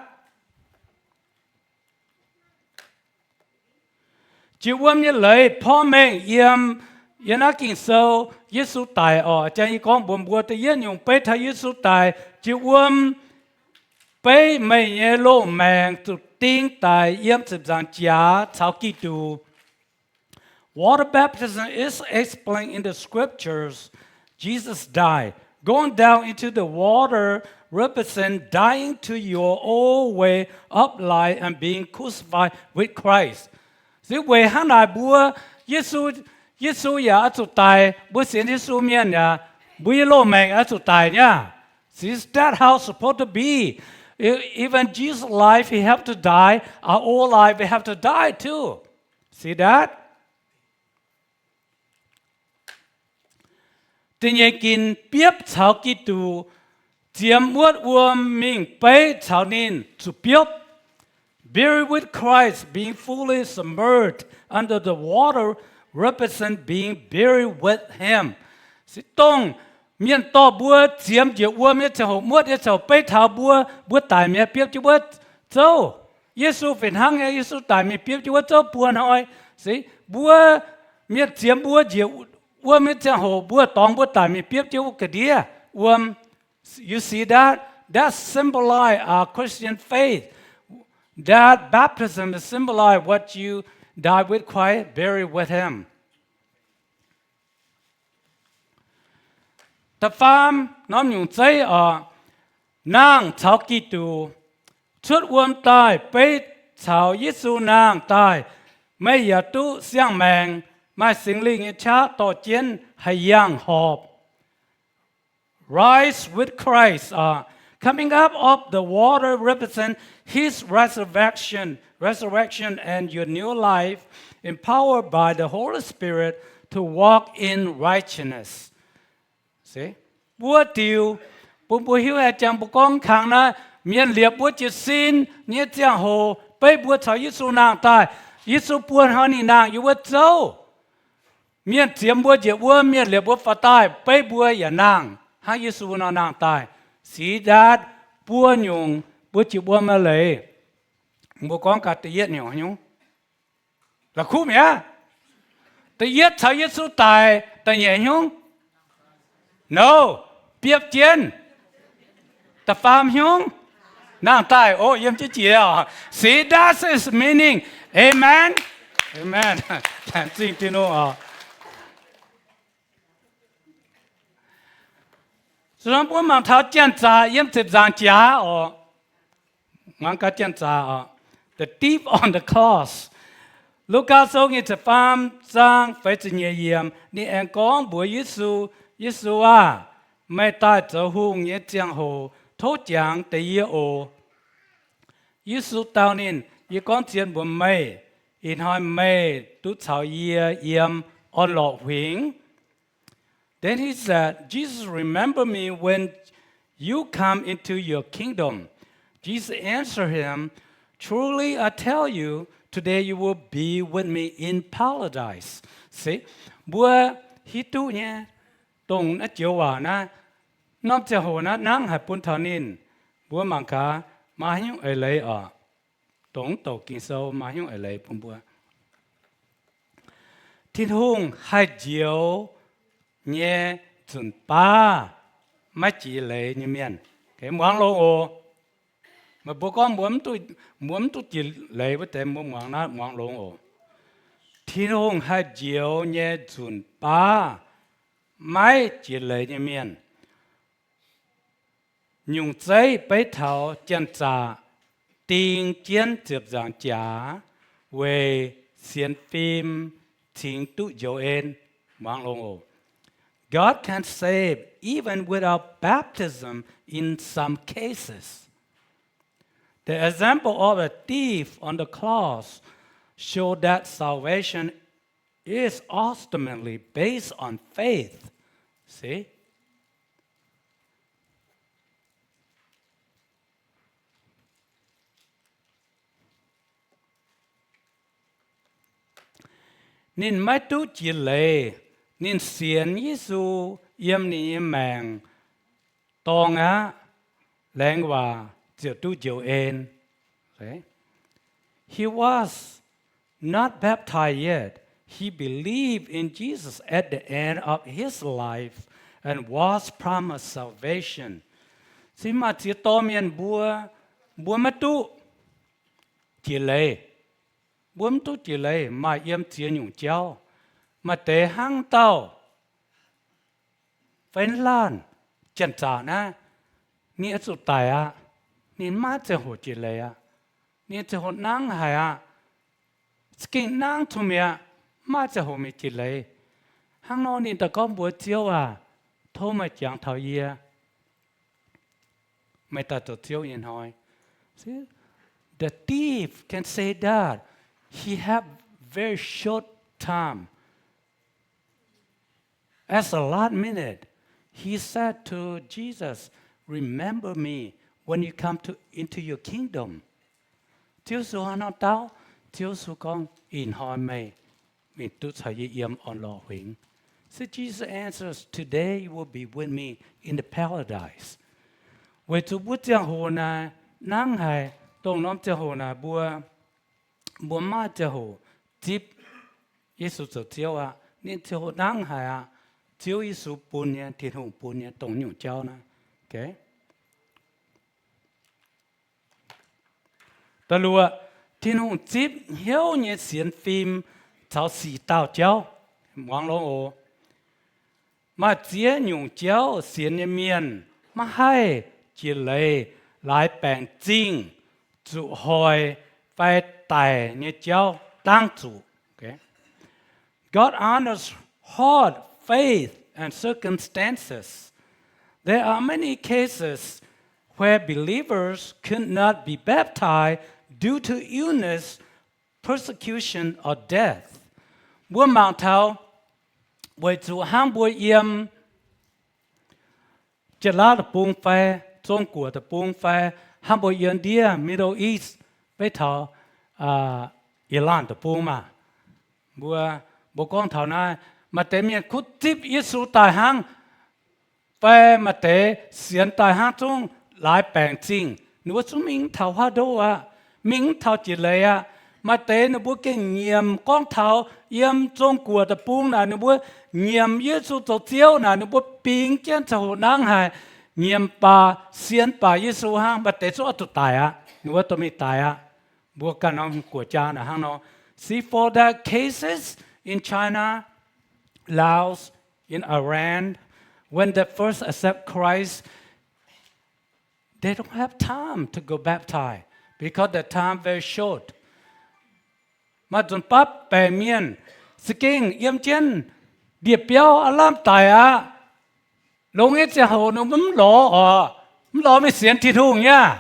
Jiex wuom nyei leiz porv mengh yiem, yiem naaiv Ging-Sou, Yesu daic orqc. Jang yie gorngv mbuox mbuo, da'yietv nyungc beiv taux Yesu daic, jiex wuom beiv meih nyei loz-maengc zuqc ding daic yiem ziepc nzaangc jaax caux Giduc. Water baptism is explained in the scriptures. Jesus died. Going down into the water represent dying to your old way of life and being crucified with Christ. Se weic hnangv naaic mbuo, Yesu, Yesu yaac oix zuqc daic. Mbuo sienx Yesu mienh yaac, mbuo nyei loz-maengc oix zuqc daic nyei. See, that's how it's supposed to be. E-, even Jesus' life, he have to die. Our old life, we have to die too. See that? Da'nyeic ginc biopv caux Giduc, ziemx muotv wuom mingh beiv caux ninh zuqc biopv. Buried with Christ, being fully submerged under the water, represent being buried with him. Se dongh mienh dorh mbuo ziemx njiec wuom nyei ziangh hoc, muotv nyei ziangh hoc beiv taux mbuo, mbuo daic mi'aqv, biopv jienv wuov zouv. Yesu fih hnangv nyei, Yesu daic mingh biopv jienv wuov zouv buo hnoi. Se mbuo, mienh ziemx mbuo njiec wuom nyei ziangh hoc, mbuo dorngx mbuo daic mingh biopv jienv wuov ga'ndiev wuom. You see that? That symbolize our Christian faith. That baptism is symbolize what you die with Christ, buried with him. Da'faam norm nyungc zeiv oc, nangh caux Giduc, cuotv wuom daaih beiv caux Yesu nangh daaih, meih yaac duqv siang-maengc, maaih Singx Lingh nyei qaqv dorh jienv haih yangh horpc. Rise with Christ, uh, coming up of the water represent his resurrection, resurrection and your new life, empowered by the Holy Spirit to walk in righteousness. See? Mbuo diuc, bun mbuo hiuv haic jangx mbuo gorngv kangx naaiv, mienh liepc mbuo jiez sin nyei ziangh hoc, beiv mbuo caux Yesu nangh daaih, Yesu buo hnoi ninh nangh yiem wuov zouv. Mienh ziemx mbuo njiec wuom, mienh liepc mbuo faaux daaih, beiv mbuo yaac nangh hnangv Yesu nor nangh daaih. See that? Buo nyungc mbuo jiex wuom nyei leiz. Mbuo gorngv gaax da'yietv nyungc nyungc. La'kuqv mi'aqv. Da'yietv caux Yesu daic, da'nyeic nyungc. No, biopv jienv. Da'faam nyungc. Nangh daaih, o, yiem jienv jiex oc. See, that is meaning. Amen. Amen. Laengz zingh Tin-Hungh oc. Zuqc norm mbuo mangc taux janx-zaqc yiem ziepc nzaangc jaax oc. Muangx gaax janx-zaqc oc. The thief on the cross. Lugaa Sou nyic ziepc faam zaang feix ziepc nyeic yiemc, ninh aengx gorngv mbuox Yesu, Yesu aah! Meih daaih zoux hungh nyei ziangh hoc tov jangx deix yie oc. Yesu dau ninh, Yie gorngv zien mbuox meih, ih hnoi meih duqv caux yie yiem orn-lorqc huingx. Then he said, Jesus, remember me when you come into your kingdom. Jesus answered him, Truly I tell you, today you will be with me in paradise. Se, mbuo hiuv duqv nyei, dongh naaiv joux waac naaiv, norm ziangh hoc naaiv hnangv haaix bun taux ninh, mbuo mangc gaax, maaih haaix nyungc eix leiz oc. Dongh douc Ging-Sou maaih haaix nyungc eix leiz bun mbuo. Tin-Hungh haih njoux nyei nzunc baav maiv jiex leiz nyei mienh. Muangx longx oc. Meih mbuo gorngv mbuo mv duqv jiex leiz wuov deix, mbuo muangx naaiv muangx longx oc. Tin-Hungh haih njoux nyei nzunc baav maiv jiex leiz nyei mienh. Nyungc zeiv beiv taux janx-zaqc ding jienv ziepc nzaangc jaax weic sienx fim cingx duqv njoux en. Muangx longx oc. God can save even without baptism in some cases. The example of a thief on the cross show that salvation is ultimately based on faith. Se, ninh maiv duqv jiex leiz. Ninh sienx Yesu yiem ninh nyei maengc dorngx aqv, laengz waac ziouc duqv njoux en. He was not baptized yet. He believed in Jesus at the end of his life and was promised salvation. Se maaih ziex dorh mienh mbuo, mbuo maiv duqv jiex leiz. Mbuo mv duqv jiex leiz, maaih yiem ziex nyungc jauv. Maaih deix hnangv dauh fenv laanh, janx-zaqc naaiv, ninh oix zuqc daic aqv. Ninh maiv ziangh hoc jiex leiz aqv. Ninh ziangh hoc nangv haic aqv. Za'gengh nangv cong-mengh aqv, maiv ziangh hoc mingh jiex leiz. Hnangv nor ninh daaih gorngv mbuox Ziouv aac, tov meih jangx taux yie, meih daaih zoux Ziouv nyei hnoi. The thief can say that he have very short time. At the last minute, he said to Jesus, Remember me when you come to, into your kingdom. Ziouv Yesu hnangv nor dau, Ziouv Yesu gorngv, ih hnoi meih mingh duqv caux yie yiem orn-lorqc huingx. So Jesus answers, Today you will be with me in the paradise. Weic zuqc mbuo ziangh hoc naaic nangv haic, dongh norm ziangh hoc naaic mbuo, mbuo maiv ziangh hoc zipv Yesu zoux Ziouv aqv. Ninh ziangh hoc nangv haic aqv. Ziouv Yesu bun nyei, Tin-Hungh bun nyei dongh nyungc jauv naaiv. Da'luoqc, Tin-Hungh zipv hnyouv nyei sienx fim caux sic dauh jauv. Muangx longx oc. Maaih ziex nyungc jauv sienx nyei mienh maiv haih jiex leiz, laaix baengc zingh, zuqc hoic fai daic nyei jauv dangv zuqc. God honors heart, faith, and circumstances. There are many cases where believers could not be baptized due to illness, persecution, or death. Mbuo mangc taux weic zuqc hnangv mbuo yiem Jaav-Laauv deic-bung fai Zong-Guoqv deic-bung fai hnangv mbuo yiem ndiev Middle East, beiv taux Iran deic-bung maah. Mbuo, mbuo gorngv taux naaiv, maaih deix mienh kuv zipv Yesu daaih hnangv, fai maaih deix sienx daaih hnangv zungv laaix baengc zingh. Ninh mbuo zungv mingh mv taux huaav ndo aqv, mingh mv taux jiex leiz aqv. Maaih deix ninh mbuo gengh nyiemc gorngv taux yiem Zong-Guoqv deic-bung naaic ninh mbuo nyiemc Yesu zoux Ziouv naaic ninh mbuo bingx jienv ziangh hoc nangv haic, nyiemc baac sienx baac Yesu hnangv, maaih deix zungv oix zuqc daic aqv. Ninh mbuo dorh mingh daic aqv. Mbuo ganh norm guoqv-jaa naaic hnangv nor. See, for the cases in China, Laos, in Iran, when they first accept Christ, they don't have time to go baptize because the time very short. Maaih nzunc baav baengc mienh za'gengh yiem jienv ndie-biauv aav lamh daic aqv. Longx nyei ziangh hoc ninh mbuo mv lorz oc, mv lorz mingh sienx Tin-Hungh nyei aqv.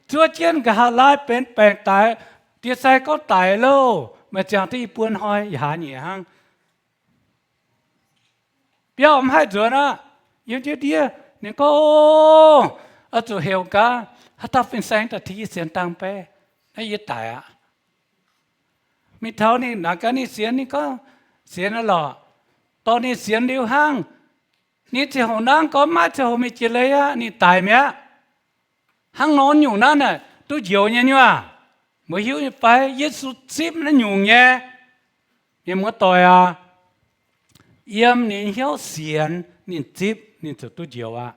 Zuov jienv nqa'haav laai benx baengc daic, ndie-sai gorngv daic loh, meih ziangh duqv i buo hnoi yaac haaix nyungc hnangv. Biauv mv haih nzuonx aqv. Yiem jienv ndiev ninh gorngv, oix zuqc heuc gaax, haaix dauh fin-saeng daaih tengx yie sienx dang baeqv, naaiv yie daic aqv. Mingh taux ninh naaic gaax ninh sienx, ninh gorngv sienx aqv lorqc. Dorh ninh sienx liuz hnangv, ninh ziangh hoc nangv gorngv maiv ziangh hoc mingh jiex leiz aqv, ninh daic mi'aqv. Hnangv nor nyungc naaiv naaic duqv njoux nyei nyuoqc. Meih hiuv nyei fai Yesu zipv naaiv nyungc nyei? Mienh muoz-doic aac, yiem ninh hnyouv sienx, ninh zipv, ninh ziouc duqv njoux aqv.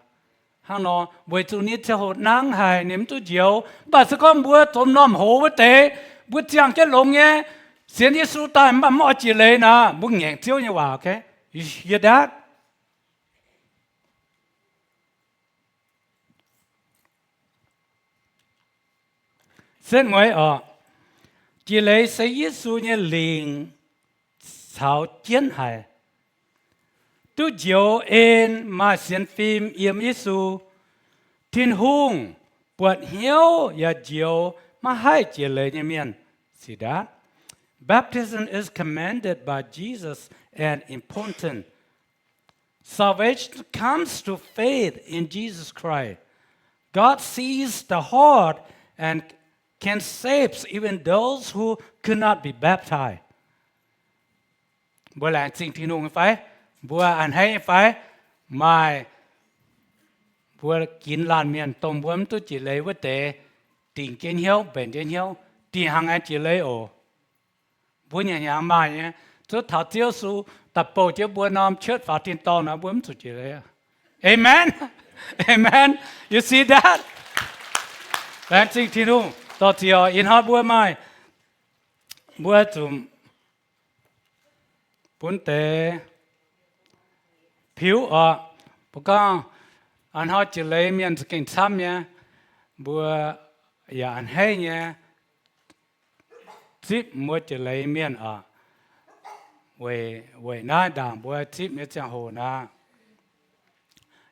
Hnangv nor weic zuqc ninh ziangh hoc nangv haic, ninh mv duqv njoux. Mv baac se gorngv mbuo zoux m'normh hoz wuov deix, mbuo ziangh jienv longx nyei, sienx Yesu daaih mv baac mv oix jiex leiz naaic, mbuo ngaengc Ziouv nyei waac, okay? You hear that? Setv mueiz oc. Jiex leiz se Yesu nyei lingc caux jienv haic. Duqv njoux en maaih sienx fim yiem Yesu, Tin-Hungh buatc hnyouv yaac njoux maiv haih jiex leiz nyei mienh. See that? Baptism is commanded by Jesus and important Salvation comes through faith in Jesus Christ. God sees the heart and can save even those who could not be baptized. Mbuo laengz zingh Tin-Hungh nyei fai? Mbuo a'hneiv nyei fai? Maaih mbuo ginx laanh mienh dongh mbuo mv duqv jiex leiz wuov deix, dingc jienv hnyouv, mbenc jienv hnyouv, dingc hnangv aengx jiex leiz oc. Mbuo nyanc hnyangx maaih nyei, zuov taux Ziouv Yesu daaih bouh jienv mbuo norm cuotv faaux tin-dorngh nor, mbuo mv zuqc jiex leiz. Amen. Amen. You see that? Laengz zingh Tin-Hungh. Dorh ziec oc, ih hnoi mbuo maaih, mbuo zuqc bun deix piuv oc. Mbuo gorngv ih hnoi jiex leiz mienh za'gengh camv nyei, mbuo yaac a'hneiv nyei zipv mbuo jiex leiz mienh oc. Weic, weic naaiv ndaangc mbuo zipv nyei ziangh hoc naaic,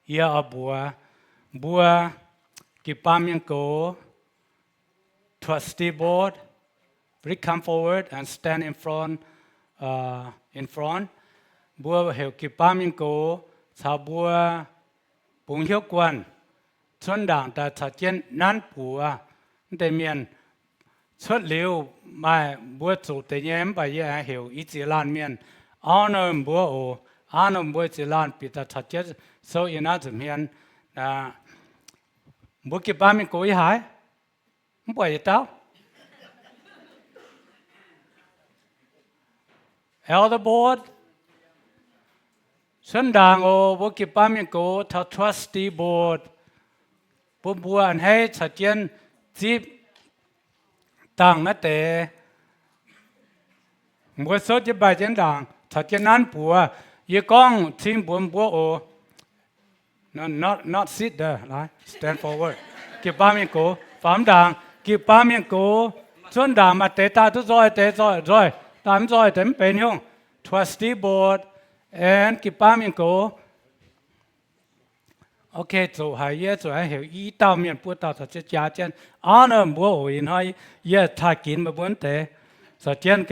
yie oix mbuox mbuo jiu-baang mienh gox, trustee board, please come forward and stand in front, uh, in front. Mbuo heuc jiu-baang mienh gox caux mbuo bungx hnyouv guanh cuotv ndaangc daaih caux jienv nanv buoz wuov deix mienh. Cuotv liuz maaih mbuo zuqc deix nyei, mv baac yie aengx heuc i ziex laanh mienh honor mbuo oc. Honor mbuo ziex laanh bieqc daaih caux jienv souv yiem naaiv nza'hmien. Mbuo jiu-baang mienh gox yiem haaix? Mv buatc yietc dauh. Elder board, cuotv ndaangc oc. Mbuo jiu-baang mienh gox taux trustee board, bun mbuo a'hneiv caux jienv zipv dangh naaiv deix. Mbuo souv jienv mbaih jienv ndaangc caux jienv nanv buoz. Yie gorngv cing mbuox mbuo oc. Not, not sit there, stand forward. Jiu-baang mienh gox faaux ndaangc. Jiu-baang mienh gox cuotv ndaangc, maaih deix daaih duqv nzoih deix, nzoih, nzoih, daaih mv nzoih deix mv benx nyungc. Trustee board and jiu-baang mienh gox. Ok, zoqc haic, yie zuqc heuc i dauh mienh buo dauh caux jienv jaa jienv. Honor mbuo oc. Ih hnoi yie taaih ginx meih mbuo wuov deix caux jienv.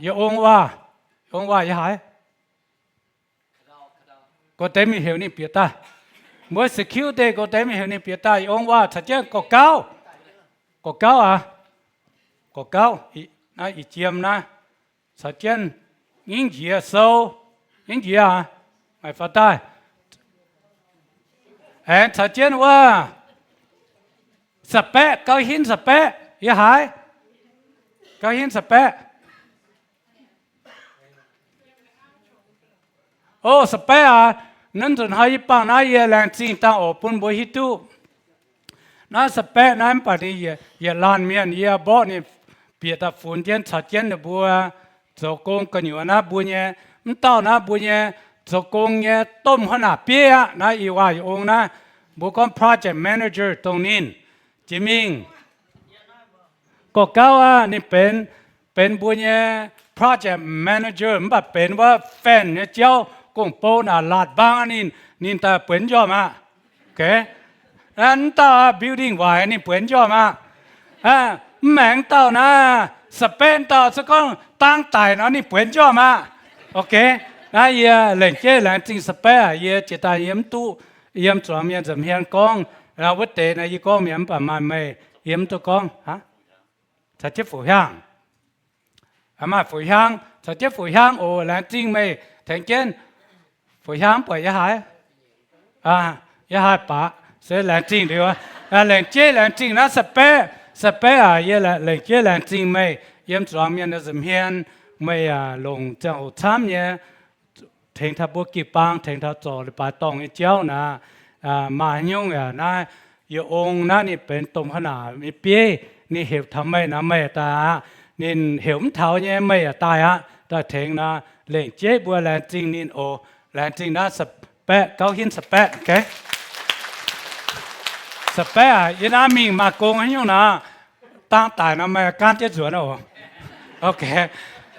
Yie ong waac, ong waac yiem haaix? Gorx-deix mingh heuc ninh bieqc daaih. Mbuo security, gorx-deix mingh heuc ninh bieqc daaih. Yie ong waac caux jienv gorx-gauv. Gorx-gauv aac, gorx-gauv, naaiv ih jiem naaiv, caux jienv Ngingv Njiec sou. Ngingv Njiec aac, maaih faaux daaih. Aengx caux jienv wuov Sa-baeqv, Gauv Hinv Sa-baeqv yiem haaix? Gauv Hinv Sa-baeqv. O, Sa-baeqv aac, naaiv nzunc hnoi yie bangc naaiv yie laengz zingh dangh oc bun mbuo hiuv duqv. Naaiv Sa-baeqv naaiv mv baac ninh yietc laanh mienh, yie mborqv ninh bieqc daaih funx jienv caux jienv ninh mbuo zoux gong gu'nyuoz naaiv mbuo nyei, mv dauh naaiv mbuo nyei zoux gong nyei domh hnangv naaic bieiv aqv. Naaiv ih waac yie ong naaiv, mbuo gorngv project manager dongh ninh. Jiex mingh gorx-gauv aac, ninh benx, benx mbuo nyei project manager, mv baac benx wuov fan nyei jauv gong-bou naaic laatc mbaang ninh, ninh daaih bueix njormh aqv. Mv dauh building waaic ninh bueix njormh aqv. Mv maengx dauh naaiv Sa-baeqv dauh se gorngv dang daic nor ninh bueix njormh aqv. Ok, naaiv yie lengc jeiv laengz zingh Sa-baeqv aac, yie jiex daaih yie mv duqv yiem zuangx mienh nza'hmien gorngv wuov deix naaiv, yie gorngv mienh mv baac maaih meih yie mv duqv gorngv. Caux jienv Fu-Hiaang, maaih Fu-Hiaang, caux jienv Fu-Hiaang oc. Laengz zingh meih tengx jienv Fu-Hiaang mv buatc yiem haaix? Yiem haaix baac se laengz zingh liuz, lengc jeiv laengz zingh naaiv Sa-baeqv. Sa-baeqv aac, yie lengc jeiv laengz zingh meih yiem zuangx mienh nza'hmien. Meih yaac longc ziangh hoc camv nyei tengx taux mbuo jiu-baang, tengx taux zorc leiz-baaix dorngh nyei jauv naaic. Maaih nyungc yaac naaiv yie ong naaiv ninh benx domh hnangv naaic nyei bieiv, ninh heuc taux meih nor meih daaih aqv. Ninh heuc mv taux nyei meih yaac daaih aqv, daaih tengx nor. Lengc jeiv mbuo laengz zingh ninh oc. Laengz zingh naaiv Sa-baeqv, Gauv Hinv Sa-baeqv. Sa-baeqv aac, yie naaiv mingh maaih gong haaix nyungc nor, dang daic nor meih gaanv jienv nzuonx oc. Ok,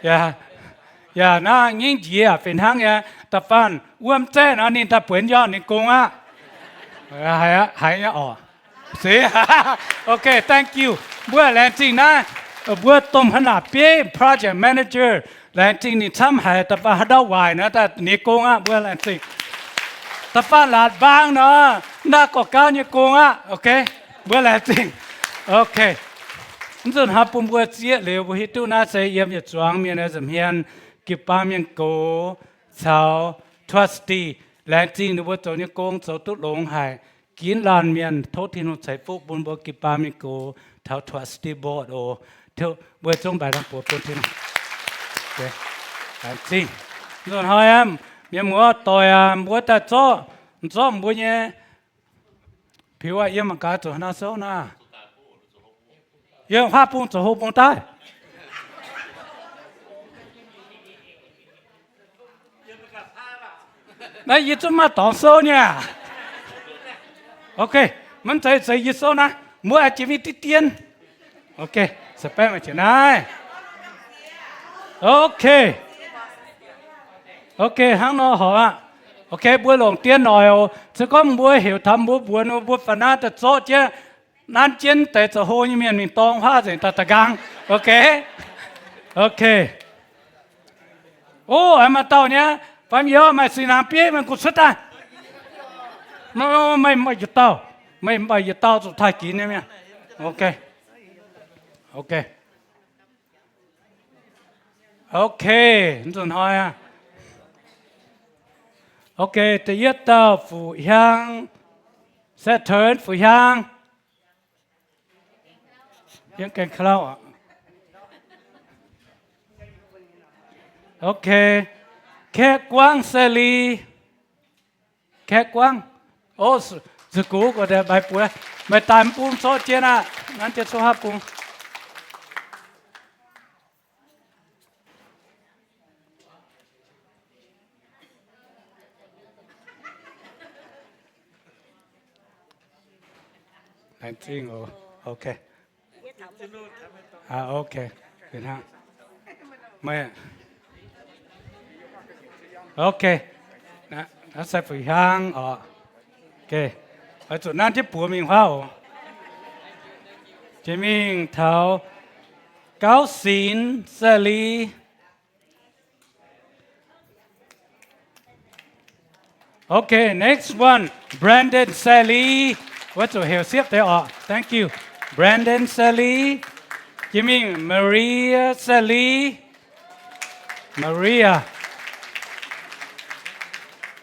yaac naaiv Ngingv Njiec fih hnangv nyei, da'faanh wuom zaeqv nor ninh daaih bueix njormh ninh gong aqv. Haiz nyei oc. Se, ok, thank you. Mbuo laengz zingh naaiv mbuo domh hnangv naaic bieiv project manager, Laengz zingh ninh camv haic, da'faanh haaix dauh waaic nor, daaih ninh nyei gong aqv, mbuo laengz zingh. Da'faanh laatc mbaang nor, naaiv gorqv-gauv nyei gong aqv, ok. Mbuo laengz zingh. Ok. Mv nzunc hnoi bun mbuo zieqv liuz, mbuo hiuv duqv naaiv se yiem yietc zuangx mienh nyei nza'hmien, jiu-baang mienh gox caux trustee. Laengz zingh ninh mbuo zoux nyei gong zoux duqv longx haic. Ginv laanh mienh tov Tin-Hungh ceix fuqv bun mbuo jiu-baang mienh gox taux trustee board oc. Mbuo zungv mbaix dangh buoz bun Tin-Hungh. Laengz zingh. Nzunc hnoi aqv, mienh muoz doic aac, mbuo daaih zorqv, zorqv mbuo nyei piux aqv. Yiem mangc gaax zuqc haaix nor souv naaiv. Yiem huaav bung zoux hlo bung daaih. Naaiv yie zungv maaih dorngx souv nyei aqv. Ok, maiv zeiz, zeiz yie souv naaiv, mbuo aengx jiex mingh diqv dien. Ok, se baeqv maaih jiex naaiv. Ok. Ok, hnangv nor horpc aqv. Ok, mbuo longc dien noic oc. Se gorngv mbuo heuc taux mbuo mbuox mbuo faaux naaiv daaih zorqv jienv, nanv jienv deix zoux hlo nyei mienh mingh dorng huaav nzengc daaih da'nqaang. Ok. Ok. O, maaih dauh nyei, faam youz maaih singx hnaangx bieiv mingh gu'cuotv daaih. Meih, meih yietc dauh, meih mv baac yietc dauh zuqc taaih ginx nyei mienh. Ok. Ok. Ok, nzunc hnoi aqv. Ok, da'yietv dauh Fu Hiang, Saturn Fu Hiang. Yiem gaengh ka'lauh aqv. Ok, Kaeqv Guangv Sally. Kaeqv Guangv. O, zuqc gux gu'nguaaic mbaix buoz. Meih daaih mv bung zorqv jienv aqv. Nanv jienv coqv haav bung. Laengz zingh oc. Ok. Ok. Fih hnangv. Meih, ok. Naaiv se Fu Hiang oc. Ok. Oix zuqc nanv jienv buoz mingh huaav oc. Jiex mingh taux Gauv Sinx Sally. Okay, next one, Brandon Sally. Wuov zuqc heuc siepv deix oc. Thank you. Brandon Sally. Jiex mingh Maria Sally. Maria.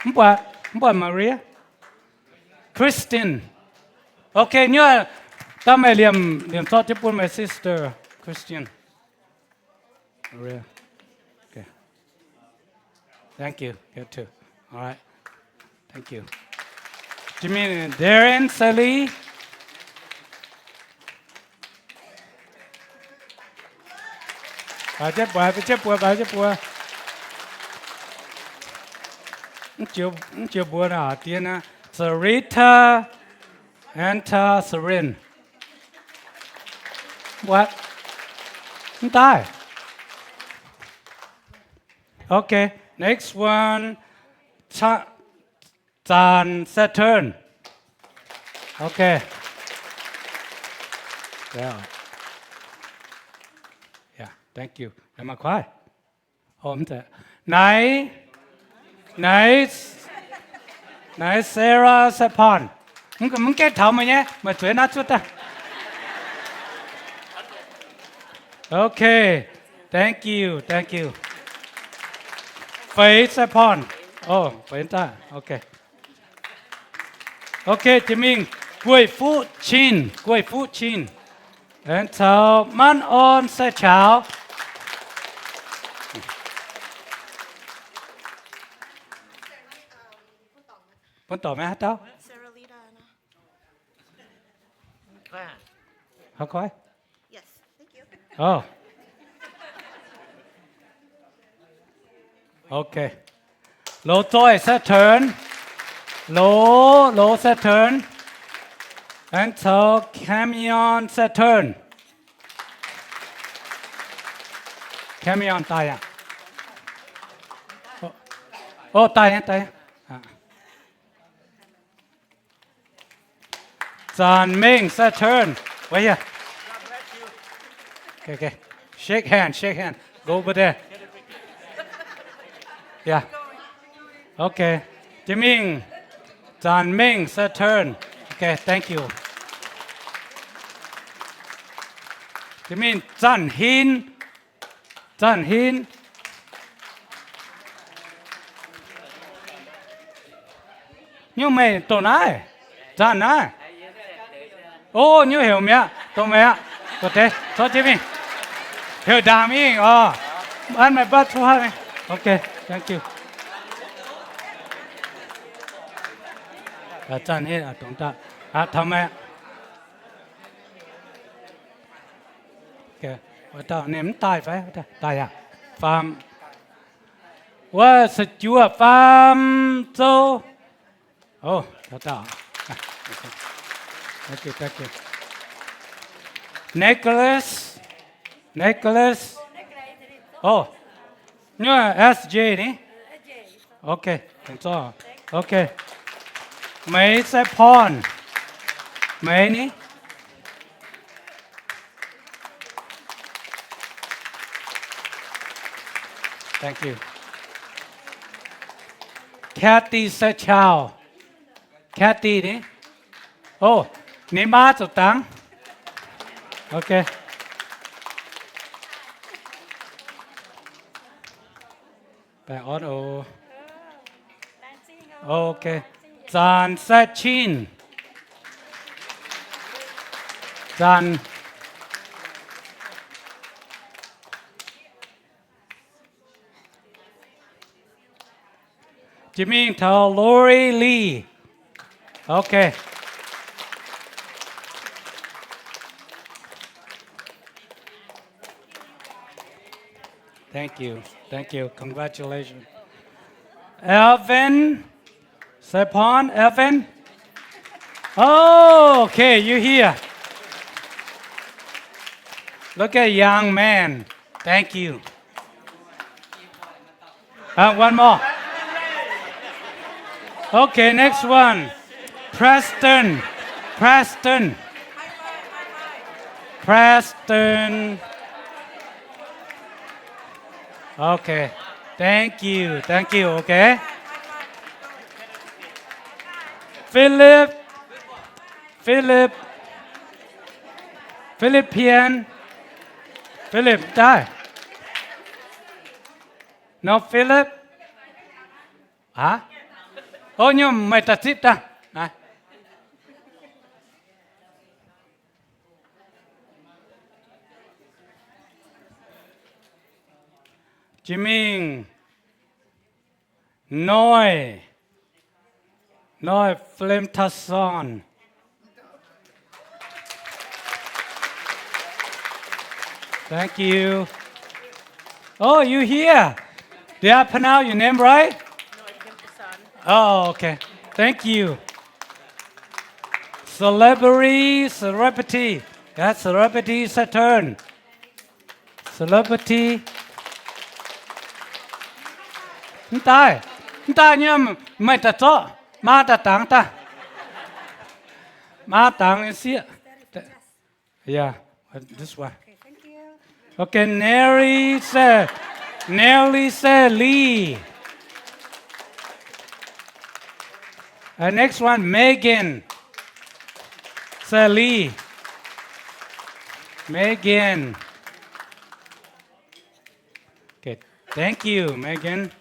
Mv buatc, mv buatc Maria. Christian. Okay, nyuoz dauh meih liemh, liemh zorqv jienv bun my sister Christian. Maria. Okay. Thank you. You too. All right. Thank you. Jiex mingh Darren Sally. Baaix jienv buoz, baaix jienv buoz, baaix jienv buoz. Mv jiex, mv jiex mbuo naaic dien aqv. Sarita, Anta, Sarin. What? Mv daaih. Okay, next one. Cha-, Zanc Saturn. Okay. Yeah. Yeah, thank you. Am I quiet? Oh, mv zeiz. Naaiv, naaiv, naaiv Sarah Sapan. Mv, mv gaengh taux meih nyei, meih zueiz naaiv cuotv daaih. Okay. Thank you, thank you. Feix Sapan. Oh, feix daaih. Okay. Okay, jiex mingh Guei Fuqv Cin, Guei Fuqv Cin. Aengx caux Manv Orn Sai Qauv. Bun dorc maiv haaix dauh? How quiet? Yes, thank you. Oh. Okay. Loz Zoih Saturn. Loz, Loz Saturn. Aengx caux Camion Saturn. Camion daaih aqv. Oh, daaih nyei, daaih nyei. Zanc Mengh Saturn. Right here. Okay, okay. Shake hand, shake hand. Go over there. Yeah. Okay. Jiex mingh. Zanc Mengh se turn. Okay, thank you. Jiex mingh Zanc Hin. Zanc Hin. Nyungc meih dongh naaiv? Zanc naaiv? O, nyungc heuc mi'aqv, dongh meih aqv. Dongh deix, corc jiex mingh. Heuc ndaangc mingh oc. An meih batv cuotv haiv mingh. Okay, thank you. Zanc Hin, dongh daaih. Taux meih aqv. Wuov dauh ninh mv daaih fai? Daaih yaac? Faam. Wuov se juoh Faam Zou. O, dauh dauh. Thank you, thank you. Nicholas. Nicholas. O, nyungc S J ni? Okay, thank you. Okay. Meix se Porn. Meix ni? Thank you. Kathy se Chau. Kathy ni? O, ninh maa zuqc dangx. Okay. Baengh orn oc. Okay. Zanc se Chin. Zanc. Jiex mingh taux Lori Lee. Okay. Thank you. Thank you. Congratulations. Elvin. Saint Paul, Elvin? Oh, okay, you here. Look at young man. Thank you. Uh, one more. Okay, next one. Preston. Preston. Preston. Okay. Thank you. Thank you. Okay. Philip. Philip. Philippian. Philip daaih. No Philip. Aa? O, nyungc meih daaih zipv daaih. Jiex mingh. Noi. Noi Flemtasson. Thank you. Oh, you here? Did I pronounce your name right? Oh, okay. Thank you. Celebrity, celebrity. That's celebrity Saturn. Celebrity. Mv daaih, mv daaih nyei, meih daaih zorqv, maa daaih dangx daaih. Maa dangx nyei sieqv. Yeah, this one. Okay, Nelly se, Nelly se Lee. Uh, next one, Megan se Lee. Megan. Okay, thank you, Megan.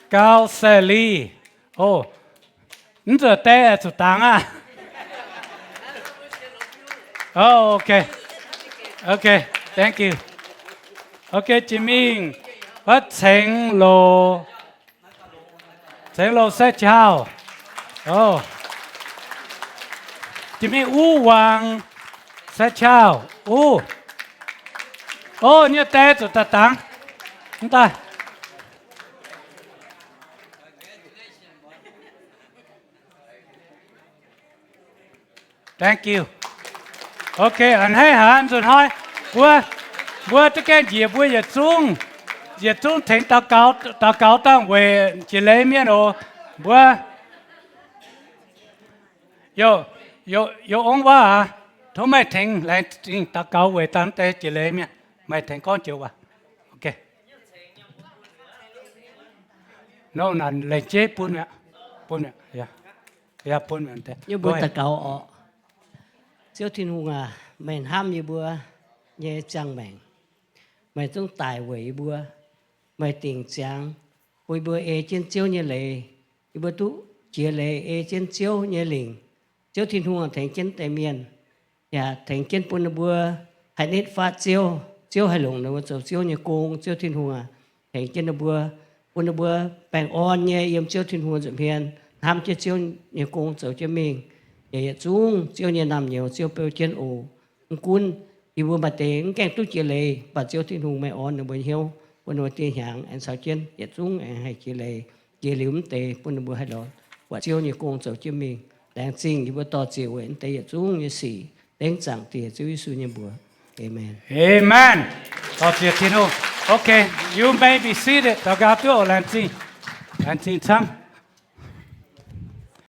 Gau se Lee. Oh, mv zuqc die, zuqc dangx aqv. Oh, okay. Okay, thank you. Okay, jiex mingh. Wuov Ceng Loz. Ceng Loz se Chau. Oh. Jiex mingh Uv Wangc se Chau. Uv. Oh, nyei die zuqc daaih dangx. Mv daaih. Thank you. Okay, a'hneiv haic nzunc hnoi. Mbuo, mbuo duqv gaengh njiec mbuo yietc zungv, yietc zungv tengx daux gaux, daux gaux dangh weic jiex leiz mienh oc. Mbuo youh, youh, youh ong wuov aac, tov meih tengx laengz zingh daux gaux weic dangh deix jiex leiz mienh. Meih tengx gorngv joux waac. Okay. Nor naaic lengc jeiv bun mi'aqv. Bun mi'aqv. Yie mbuo daux gaux orqc. Ziouv Tin-Hungh aac, meih hnamv yie mbuo nyei ziangh maengc. Meih zungv daic weic yie mbuo. Meih dingc ziangx bun yie mbuo ei jienv Ziouv nyei leiz. Yie mbuo duqv jiex leiz ei jienv Ziouv nyei lingc. Ziouv Tin-Hungh tengx jienv deix mienh, yaac tengx jienv bun ninh mbuo haih nitv fatv Ziouv. Ziouv haih longc ninh mbuo zoux Ziouv nyei gong. Ziouv Tin-Hungh aac, tengx jienv ninh mbuo, bun ninh mbuo baengh orn nyei yiem Ziouv Tin-Hungh nza'hmien hnamv jienv Ziouv nyei gong zoux jienv mingh. Yaac yietc zungv Ziouv nyei naamh nyouz Ziouv beu jienv oc. Mv gunv yie mbuo maaih deix mv gaengh duqv jiex leiz, mv baac Ziouv Tin-Hungh meih orn ninh mbuo hnyouv, bun ninh mbuo dieh hnyangx aengx caux jienv yietc zungv aengx haih jiex leiz. Jiex liuz mv deix bun ninh mbuo haih lorz buatc Ziouv nyei gong zoux jienv mingh. Laengz zingh yie mbuo dor-ziec weic mv deix yietc zungv nyei sic, dengv Zaangc Diex Ziouv Yesu nyei mbuox. Aamen. Aamen. Dor-ziec Tin-Hungh. Okay, you may be seated. Daux gaux duqv oc. Laengz zingh. Laengz zingh camv.